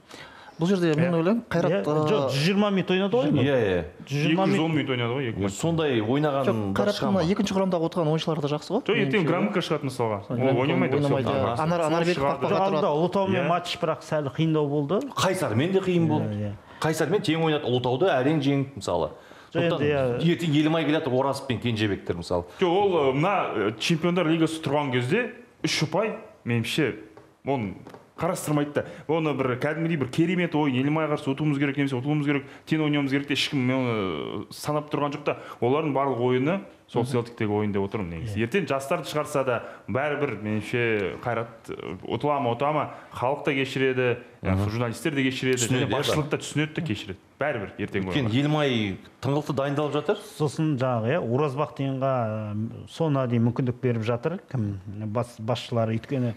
Бұл жерде мен ойлаймын, Қайрат жоқ, 120 минут ойнады ғой. Иә, иә. 210 минут ойнады ғой, екі матч. Сондай ойнаған жоқ, Қайраттың екінші құрамдағы отырған ойыншылары да жақсы ғой. Жоқ, ертең Громыко шығады мысалға. Ол ойнамайды. Анарбек қақпаға тұрады. Ұлытаумен матч бірақ сәл қиындау болды. Қайсармен де қиын болды. Қайсармен тең ойнады, Ұлытауды әрең жеңді мысалы. Ертең Елімай келе жатыр, Оразов пен Кенжебектер мысалы. Жоқ, ол мына Чемпиондар лигасы тұрған кезде 3 ұпай, меніңше, оның қарастырмайды да. Оны бір кәдімгідей бір керемет ойын, Елімай қарсы ұтуымыз керек немесе ұтылуымыз керек, тең ойнауымыз керек те ешкім оны санап тұрған жоқ та. Олардың барлық ойыны сол Селтиктегі ойын деп отырмын негізі. Ертең жастарды шығарса да бәрібір меніңше Қайрат ұтыла ма, ұта ма, халық та кешіреді, журналистер де кешіреді, және басшылық та түсінеді де кешіреді. Бәрібір ертеңгі ойынға. Өйткені Елімай тыңғылықты дайындалып жатыр. Сосын жаңағы, Оразбақтинға соңына дейін мүмкіндік беріп жатыр кім басшылары. Өйткені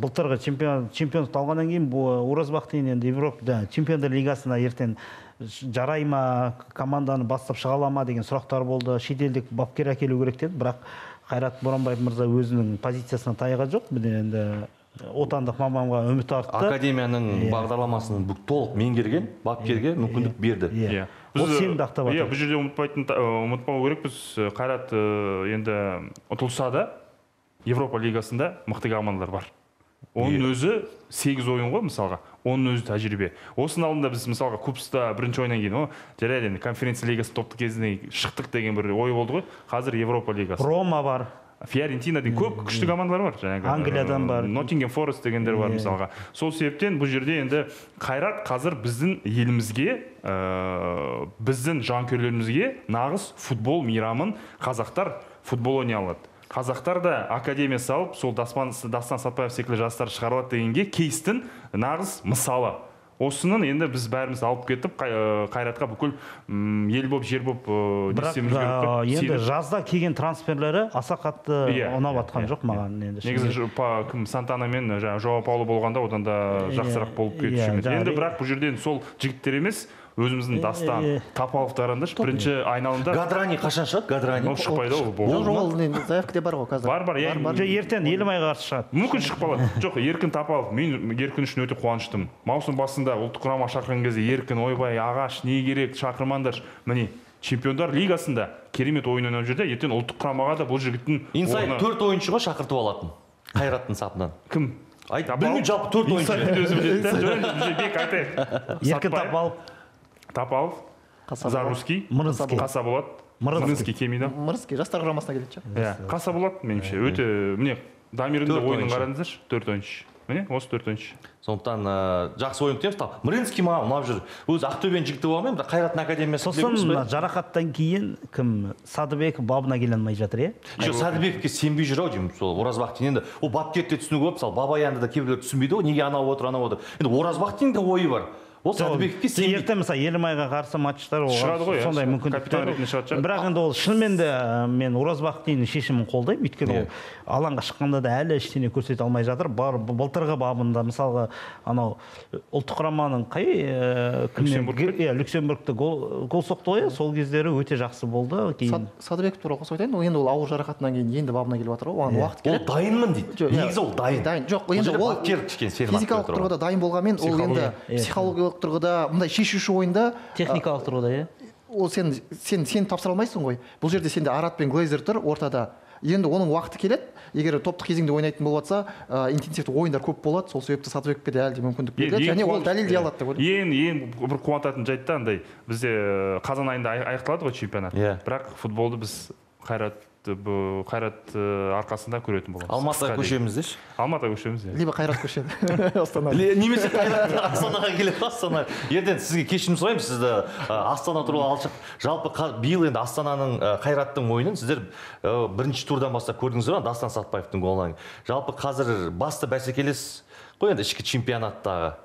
былтырғы чемпиондықты алғаннан кейін Оразбақтин енді Европа Чемпиондар лигасына ертең жарай ма, команданы бастап шыға ала ма деген сұрақтар болды. Шетелдік бапкер әкелу керек деді, бірақ Қайрат Боранбаев мырза өзінің позициясына тайған жоқ. Міне енді отандық маманға үміт артты. Академияның бағдарламасын толық меңгерген бапкерге мүмкіндік берді. Ол сенімді ақтап жатыр. Бұл жерде ұмытпау керекпіз, Қайрат енді ұтылса да Европа лигасында мықты командалар бар. Оның өзі 8 ойын ғой мысалға, оның өзі тәжірибе. Осының алдында біз мысалға Купста бірінші ойыннан кейін, жарайды енді конференция лигасы топтық кезіне шықтық деген бір ой болды ғой. Қазір Европа лигасы. Рома бар. Фиорентина деген көп күшті командалар бар. Жаңағы Англиядан бар. Ноттингем Форест дегендер бар мысалға. Сол себептен бұл жерде енді Қайрат қазір біздің елімізге, біздің жанкүйерлерімізге нағыз футбол мейрамын қазақтар футбол ойнай алады. Қазақтар да академия салып, сол Дастан Сатпаев секілді жастар шығара алады дегенге кейстің нағыз мысалы. Осының енді біз бәріміз алып кетіп, Қайратқа бүкіл ел боп, жер боп не істеуіміз керек. Бірақ енді жазда келген трансферлері аса қатты ұнап атқан жоқ маған. Негізі кім Сантана мен Жоа Пауло болғанда одан да жақсырақ болып кетуші еді. Енді бірақ бұл жерден сол жігіттер емес, өзіміздің Дастан Тапаловтарында бірінші айналымда. Гадрани қашан шығады? Гадрани ол шықпайды, ол болды. Ол заявкада бар ғой қазір. Бар, бар. Ертең Елімайға қарсы шығады. Мүмкін шығып қалады. Жоқ, Еркін Тапалов, мен Еркін үшін өте қуаныштымын. Маусым басында ұлттық құрама шақырған кезде Еркін, ойбай, ағаш, не керек, шақырмаңдаршы. Міне, Чемпиондар лигасында керемет ойын ойнап жүрді. Ертең ұлттық құрамаға да бұл жігіттің Инсайд 4 ойыншы ғой шақыртып алатын. Қайраттың сапынан. Кім? Білмеймін, жалпы 4 ойыншы. Еркін Тапалов. Тапалов, Зарусский, Қасаболат, Мырынский келмейді. Мырынский жастар құрамасына келеді. Иә, Қасаболат меніңше өте, міне, Дамирдің де ойынын қараңыздаршы, 4 ойыншы. Міне, осы 4 ойыншы. Сондықтан жақсы ойын күтеміз. Мырынский маған ұнап жүр. Өзі Ақтөбенің жігіті болғанмен, бірақ Қайраттың академиясы. Сосын жарақаттан кейін кім Садыбеков бабына келе алмай жатыр, иә? Жоқ, Садыбековке сенбей жүр ау деймін. Сол Оразбақтин енді ол бапкерді де түсінуге болады. Мысалы, Бабаянды да кейбіреулер түсінбейді ғой, неге анау отыр, анау отыр. Енді Оразбақтиннің де ойы бар. Ол Садыбековке сенбейді. Ертең мысалы Елімайға қарсы матчтар шығады ғой, сондай мүмкіндіктер. Бірақ енді ол шынымен де мен Оразбақтиннің шешімін қолдаймын, өйткені ол алаңға шыққанда да әлі ештеңе көрсете алмай жатыр. Бар былтырғы бабында мысалға анау ұлттық құраманың қай кіммен Люксембургте гол соқты ғой, сол кездері өте жақсы болды. Кейін Садыбеков туралы қосып айтайын, енді ол ауыр жарақатынан кейін енді бабына келіп жатыр ғой, оған уақыт керек. Ол дайынмын дейді. Негізі ол дайын. Дайын. Жоқ, енді ол физикалық тұрғыда дайын болғанмен, ол енді психологиялық тұрғыда мындай шешуші ойында, техникалық тұрғыда, иә. Ол сен тапсыра алмайсың ғой. Бұл жерде сенде Арат пен Глейзер тұр ортада. Енді оның уақыты келеді. Егер топтық кезеңде ойнайтын болып жатса, интенсивті ойындар көп болады. Сол себепті Садыбековке де әлі де мүмкіндік беріледі. Және ол дәлелдей алады деп ойлаймын. Ең бір қуантатын жайт та андай, бізде қазан айында аяқталады ғой чемпионат. Бірақ футболды біз Қайрат арқасында көретін боламыз. Алматыға көшеміз деші? Алматыға көшеміз, иә. Либо Қайрат көшеді. Астана. Немесе Қайрат Астанаға келеді, Астана. Ертең сізге кешірім сұраймын, сізді Астана туралы алшақ. Жалпы биыл енді Астананың Қайраттың ойынын сіздер бірінші турдан бастап көрдіңіздер ғой, Дастан Сатпаевтың голынан. Жалпы қазір басты бәсекелес қой енді ішкі чемпионаттағы.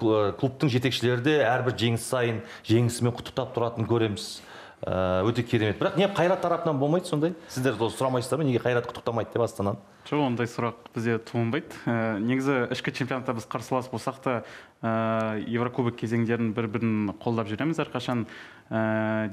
Клубтың жетекшілері де әрбір жеңіс сайын жеңісімен құттықтап тұратынын көреміз. Өте керемет. Бірақ не Қайрат тарапынан болмайды сондай? Сіздер сұрамайсыздар ма, неге Қайрат құттықтамайды деп Астананы? Жоқ, ондай сұрақ бізде туындайды. Негізі ішкі чемпионатта біз қарсылас болсақ та, Еврокубок кезеңдерін бір-бірін қолдап жүреміз әрқашан.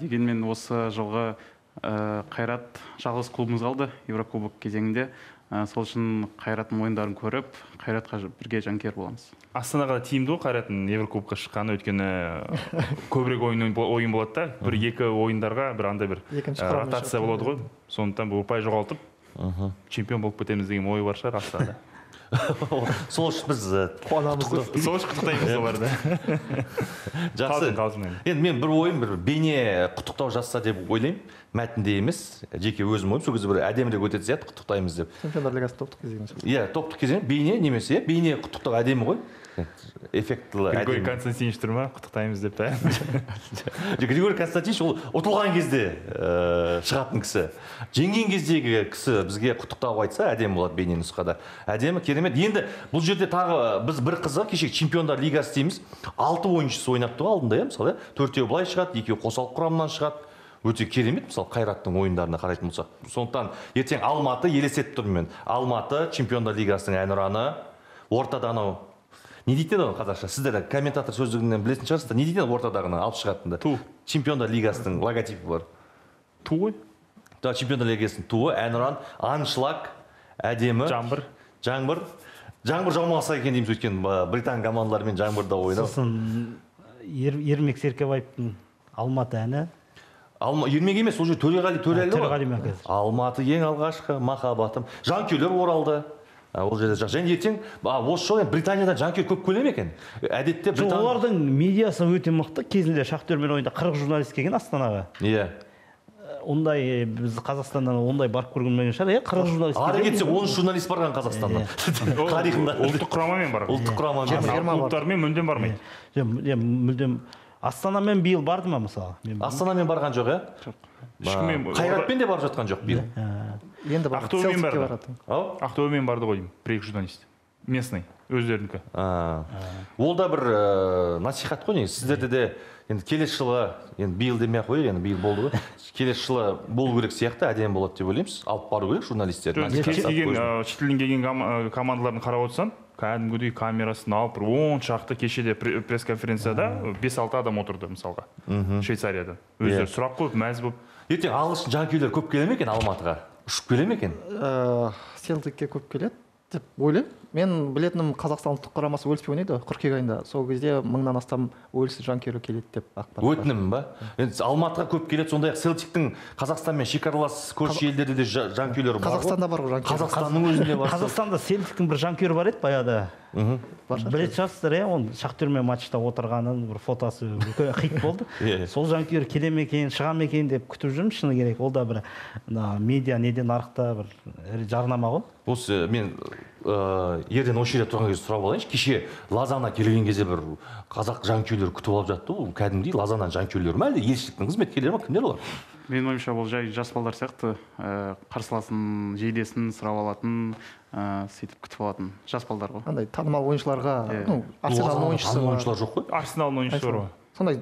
Дегенмен осы жылғы Қайрат жалғыз клубымыз қалды Еврокубок кезеңінде. Сол үшін Қайраттың ойындарын көріп, Қайратқа бірге жанкүйер боламыз. Астанаға тиімді ғой Қайраттың Еврокубокқа шыққаны, өйткені көбірек ойын болады да, бір-екі ойындарға бір андай бір ротация болады ғой. Сондықтан бұл ұпай жоғалтып, чемпион болып кетеміз деген ой бар шығар Астанада. Сол үшін біз қуанамыз. Сол үшін құттықтаймыз оларды. Жақсы. Енді мен бір ойым, бір бейне құттықтау жазса деп ойлаймын. Мәтінде емес, жеке өзім ойым. Сол кезде бір әдемірек өтетін сияқты құттықтаймыз деп. Чемпиондар лигасы топтық кезеңінде. Иә, топтық кезең бейне немесе бейне құттықтау әдемі ғой. Эффектілі. Григорий Константинович тұр ма? Құттықтаймыз деп та. Григорий Константинович ол ұтылған кезде шығатын кісі. Жеңген кездегі кісі бізге құттықтау айтса әдемі болады бейне нұсқада. Әдемі, керемет. Енді бұл жерде тағы біз бір қызығы, кеше Чемпиондар лигасы дейміз. 6 ойыншысы ойнапты ғой алдында, мысалы, 4-еуі былай шығады, 2-еуі қосалқы құрамнан шығады. Өте керемет, мысалы, Қайраттың ойындарына қарайтын болсақ. Сондықтан ертең Алматы елестетіп тұрмын мен. Алматы Чемпиондар лигасының әнұраны, ортада анау не дейтін еді қазақша? Сіздер комментатор сөздігінен білетін шығарсыздар. Не дейтін еді ортадағыны алып шығатынды? Ту. Чемпиондар лигасының логотипі бар. Ту ғой? Да, Чемпиондар лигасының туы, әнұран, аншлаг, әдемі. Жаңбыр. Жаңбыр. Жаңбыр жаумаса екен дейміз, өйткені британ командаларымен жаңбырда ойнау. Сосын Ермек Серкебаевтың Алматы әні. Ермек емес, ол же Төреғали, Төреәлі ғой. Төреғали ма қазір? Алматы ең алғашқы махаббатым. Жанкүйерлер оралды. Ол жерде жақсы. Және ертең осы жолы Британиядан жанкүйер көп келе ме екен? Әдетте Британ... Олардың медиасы өте мықты. Кезінде Шахтермен ойында 40 журналист келген Астанаға. Иә. Ондай біз Қазақстаннан ондай барып көргенмеген шығар, 40 журналист. Ары кетсе 10 журналист барған Қазақстаннан. Тарихында. Ұлттық құрамамен барған. Ұлттық құрамамен. Клубтармен мүлдем бармайды. Мүлдем. Астанамен биыл барды ма мысалы? Астанамен барған жоқ, иә? Жоқ. Қайратпен де барып жатқан жоқ биыл. Енді барады. Ақтөбемен барды. Ақтөбемен барды ғой деймін, бір-екі журналист. Местный, өздерінікі. Ол да бір насихат қой негізі. Сіздерде де енді келесі жылы, енді биыл демей ақ қояйық, енді биыл болды ғой. Келесі жылы болу керек сияқты, әдемі болады деп ойлаймыз. Алып бару керек журналистер. Шетелден келген командаларын қарап отырсаң, кәдімгідей камерасын алып, бір 10 шақты кешеде пресс-конференцияда 5-6 адам отырды мысалға. Швейцарияда. Өздері сұрақ қойып, мәз болып. Ертең ағылшын жанкүйерлер көп келе ме екен Алматыға? Ұшып келе ме екен? Селтикке көп келеді деп ойлаймын. Мен білетінім, Қазақстан ұлттық құрамасы Уэльспен ойнайды қыркүйек айында. Сол кезде 1000-нан астам Уэльс жанкүйері келеді деп ақпарат. Өтінім ба? Енді Алматыға көп келеді, сондай-ақ Селтиктің Қазақстанмен шекаралас көрші елдерде де жанкүйерлері бар. Қазақстанда бар ғой жанкүйер. Қазақстанның өзінде бар. Қазақстанда Селтиктің бір жанкүйері бар еді баяғыда. Білетін шығарсыздар, иә, оның Шахтермен матчта отырғанын бір фотосы үлкен хит болды. Сол жанкүйер келе ме екен, шыға ма екен деп күтіп жүрмін, шыны керек. Ол да бір медиа неде нарықта бір жарнама ғой. Осы мен ерден осы жерде тұрған кезде сұрап алайыншы. Кеше Лозанна келген кезде бір қазақ жанкүйерлері күтіп алып жатты. Ол кәдімгідей Лозаннаның жанкүйерлері ме, әлде елшіліктің қызметкерлері ме, кімдер олар? Менің ойымша, бұл жай жас балдар сияқты, қарсыласын, жейдесін сұрап алатын, сөйтіп күтіп алатын жас балдар ғой. Андай танымал ойыншыларға, ну, Арсеналдың ойыншысы бар. Ойыншылар жоқ қой. Арсеналдың ойыншысы бар ғой. Сондай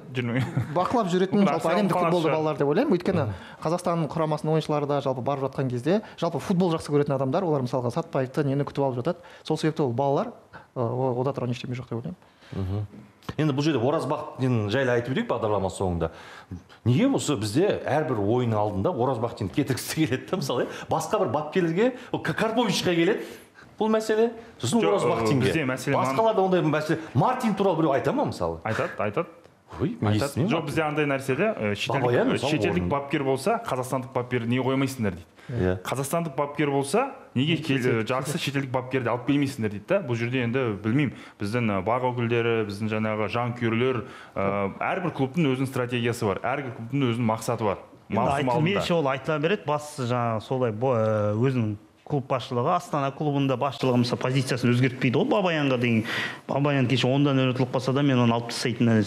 бақылап жүретін жалпы әлемдік футболды балалар деп ойлаймын. Өйткені Қазақстан құрамасының ойыншылары да жалпы барып жатқан кезде, жалпы футбол жақсы көретін адамдар, олар мысалға Сатпаевты нені күтіп алып жатады. Сол себепті ол балалар, ода тұрған ештеме жоқ деп ойлаймын. Енді бұл жерде Оразбақтин жайлы айтып өтейік бағдарлама соңында. Неге осы бізде әрбір ойын алдында Оразбақтин кетіргісі келеді да, мысалы, басқа бір бапкерлерге, Карповичқа келеді бұл мәселе, сосын Оразбақтинге. Басқаларда ондай мәселе. Мартин туралы біреу айта ма мысалы? Айтады, айтады. Жоқ, бізде андай нәрседе, шетелдік бапкер болса, қазақстандық бапкер не қоймайсыңдар дейді. Қазақстандық бапкер болса, неге жақсы шетелдік бапкерді алып келмейсіңдер дейді да. Бұл жерде енді білмеймін, біздің бақ өкілдері, біздің жаңағы жанкүйерлер, әрбір клубтың өзінің стратегиясы бар, әрбір клубтың өзінің мақсаты бар. Меніңше ол айтыла береді, бастысы жаңағы солай өзінің клуб басшылығы, Астана клубында басшылығы мысалы позициясын өзгертпейді ғой Бабаянға дейін. Бабаян кеше 10-дан ұтылып қалса да мен оны алып тастайтынына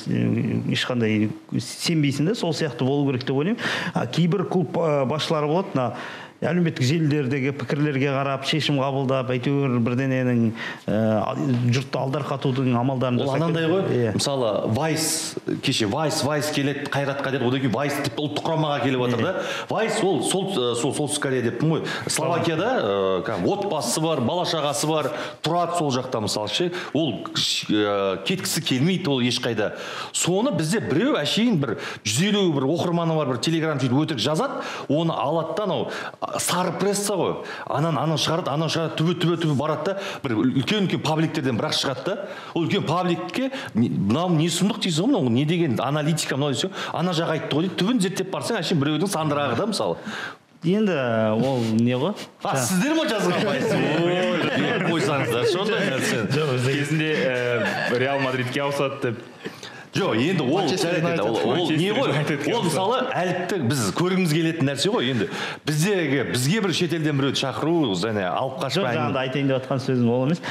ешқандай сенбейсің да, сол сияқты болу керек деп ойлаймын. Кейбір клуб басшылары болады, мына әлеуметтік желілердегі пікірлерге қарап, шешім қабылдап, әйтеуір бірдеңенің жұртты алдарқатудың амалдарын жасайды. Ол анандай ғой, мысалы, Вайс, кеше Вайс келеді, Қайратқа деді, одан кейін Вайс тіпті ұлттық құрамаға келіп жатыр да. Вайс ол Солтүстік Корея деппін ғой. Словакияда отбасы бар, бала шағасы бар, тұрады сол жақта мысалы ше. Ол кеткісі келмейді ол ешқайда. Соны бізде біреу әшейін бір 150 бір оқырманы бар, бір телеграм сөйтіп өтірік жазады, оны алады да анау сары пресса ғой, анан шығарады, анан шығарады, түбі барады да, бір үлкен пабликтерден бірақ шығады да. Ол үлкен пабликке мынау не сұмдық дейсің ғой, мынау не деген аналитика мынау десең, ана жақ айтты ғой дейді, түбін зерттеп барсаң, әшейін біреудің сандырағы да мысалы. Енді ол не ғой? Сіздер ме жазған байсыз? Ой, қойсаңыздар, сондай нәрсе. Кезінде Реал Мадридке ауысады деп. Жоқ, енді ол ол не ғой? Ол мысалы әліпті біз көргіміз келетін нәрсе ғой. Енді бізге бір шетелден біреуді шақыру және алып қашпай. Жоқ, жаңағыда айтайын деп жатқан сөзім ол емес.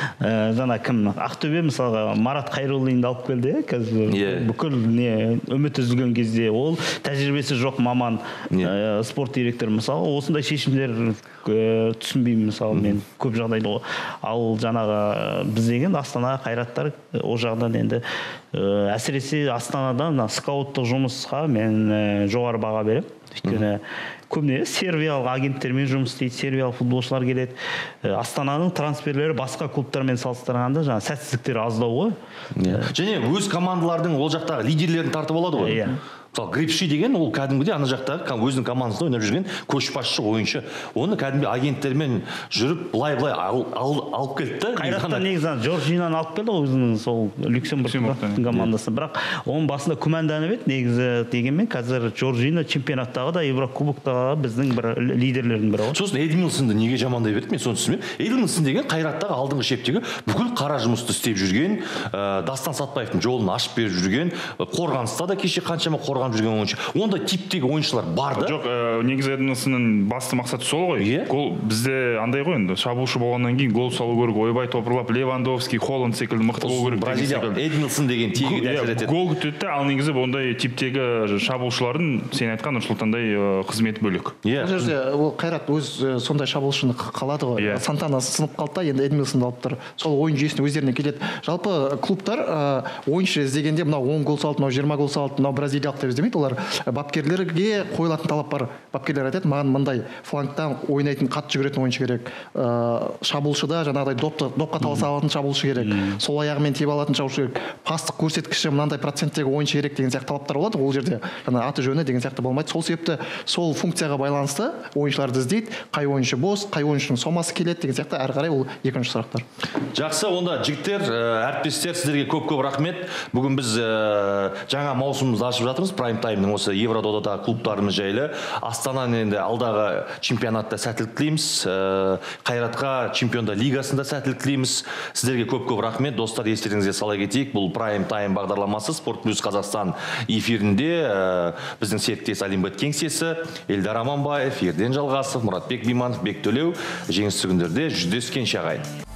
Жаңа кім? Ақтөбе мысалға Марат Қайруллинді алып келді, қазір бүкіл не үміт үзілген кезде ол тәжірибесі жоқ маман спорт директоры мысалы осындай шешімдер түсінбеймін мысалы мен көп жағдайда. Ал жаңағы біз деген Астана Қайраттар ол жағынан енді әсіресе Астанада мына скауттық жұмысқа мен жоғары баға беремін. Өйткені көбіне сербиялық агенттермен жұмыс істейді, сербиялық футболшылар келеді. Астананың трансферлері басқа клубтармен салыстырғанда жаңа сәтсіздіктері аздау ғой. Және өз командалардың ол жақтағы лидерлерін тартып алады ғой. Мысалы, Грипши деген ол кәдімгідей ана жақтағы өзінің командасында ойнап жүрген көшбасшы ойыншы. Оны кәдімгі агенттермен жүріп былай-былай алып келді да. Қайраттан негізі Жоржинаны алып келді ғой өзінің сол Люксембургтың командасы. Бірақ оның басында күмәнданып еді негізі, дегенмен қазір Жоржина чемпионаттағы да Еврокубоктағы біздің бір лидерлердің бірі ғой. Сосын Эдмилсонды неге жамандай берді, мен соны түсінбеймін. Эдмилсон деген Қайраттағы алдыңғы шептегі бүкіл қара жұмысты істеп жүрген, Дастан Сатпаевтың жолын ашып беріп жүрген, қорғаныста да кеше қаншама қорғаныс қорғанып жүрген ойыншы. Ондай типтегі ойыншылар бар да. Жоқ, негізі Эдмилсонның басты мақсаты сол ғой. Иә. Гол бізде андай ғой енді, шабуылшы болғаннан кейін гол салу керек, ойбай топырлап Левандовский, Холланд секілді мықты болу керек. Бразилия Эдмилсон деген тегі де әсер етеді. Гол күтеді, ал негізі ондай типтегі шабуылшылардың сен айтқан Нұрсұлтандай қызметі бөлек. Иә. Бұл жерде ол Қайрат өз сондай шабуылшыны қалады ғой. Иә. Сантана сынып қалды да, енді Эдмилсонды алып тұр. Сол ойын жүйесіне өздеріне келеді. Жалпы клубтар ойыншы іздегенде мынау 10 гол салды, мынау 20 гол салды, мынау бразилиялық деп іздемейді. Олар бапкерлерге қойылатын талап бар. Бапкерлер айтады, маған мындай флангтан ойнайтын, қатты жүгіретін ойыншы керек. Шабуылшыда жаңағыдай допқа таласа алатын шабуылшы керек. Сол аяғымен тебе алатын шабуылшы керек. Пастық көрсеткіші мынандай проценттегі ойыншы керек деген сияқты талаптар болады. Ол жерде жаңа аты жөні деген сияқты болмайды. Сол себепті сол функцияға байланысты ойыншыларды іздейді. Қай ойыншы бос, қай ойыншының сомасы келеді деген сияқты әрі қарай ол екінші сұрақтар. Жақсы, онда жігіттер, әріптестер, сіздерге көп-көп рахмет. Бүгін біз жаңа маусымымызды ашып жатырмыз. Прайм таймның осы Еврододадағы клубтарымыз жайлы. Астананың енді алдағы чемпионатта сәттілік тілейміз. Қайратқа чемпиондар лигасында сәттілік тілейміз. Сіздерге көп-көп рахмет. Достар, естеріңізге сала кетейік. Бұл Прайм Тайм бағдарламасы Спорт Плюс Қазақстан эфирінде біздің серіктес Олимбет кеңсесі, Эльдар Аманбаев, Ерден Жалғасов, Мұратбек Биманов, Бектөлеу. Жеңісті күндерде жүздескенше ағайын.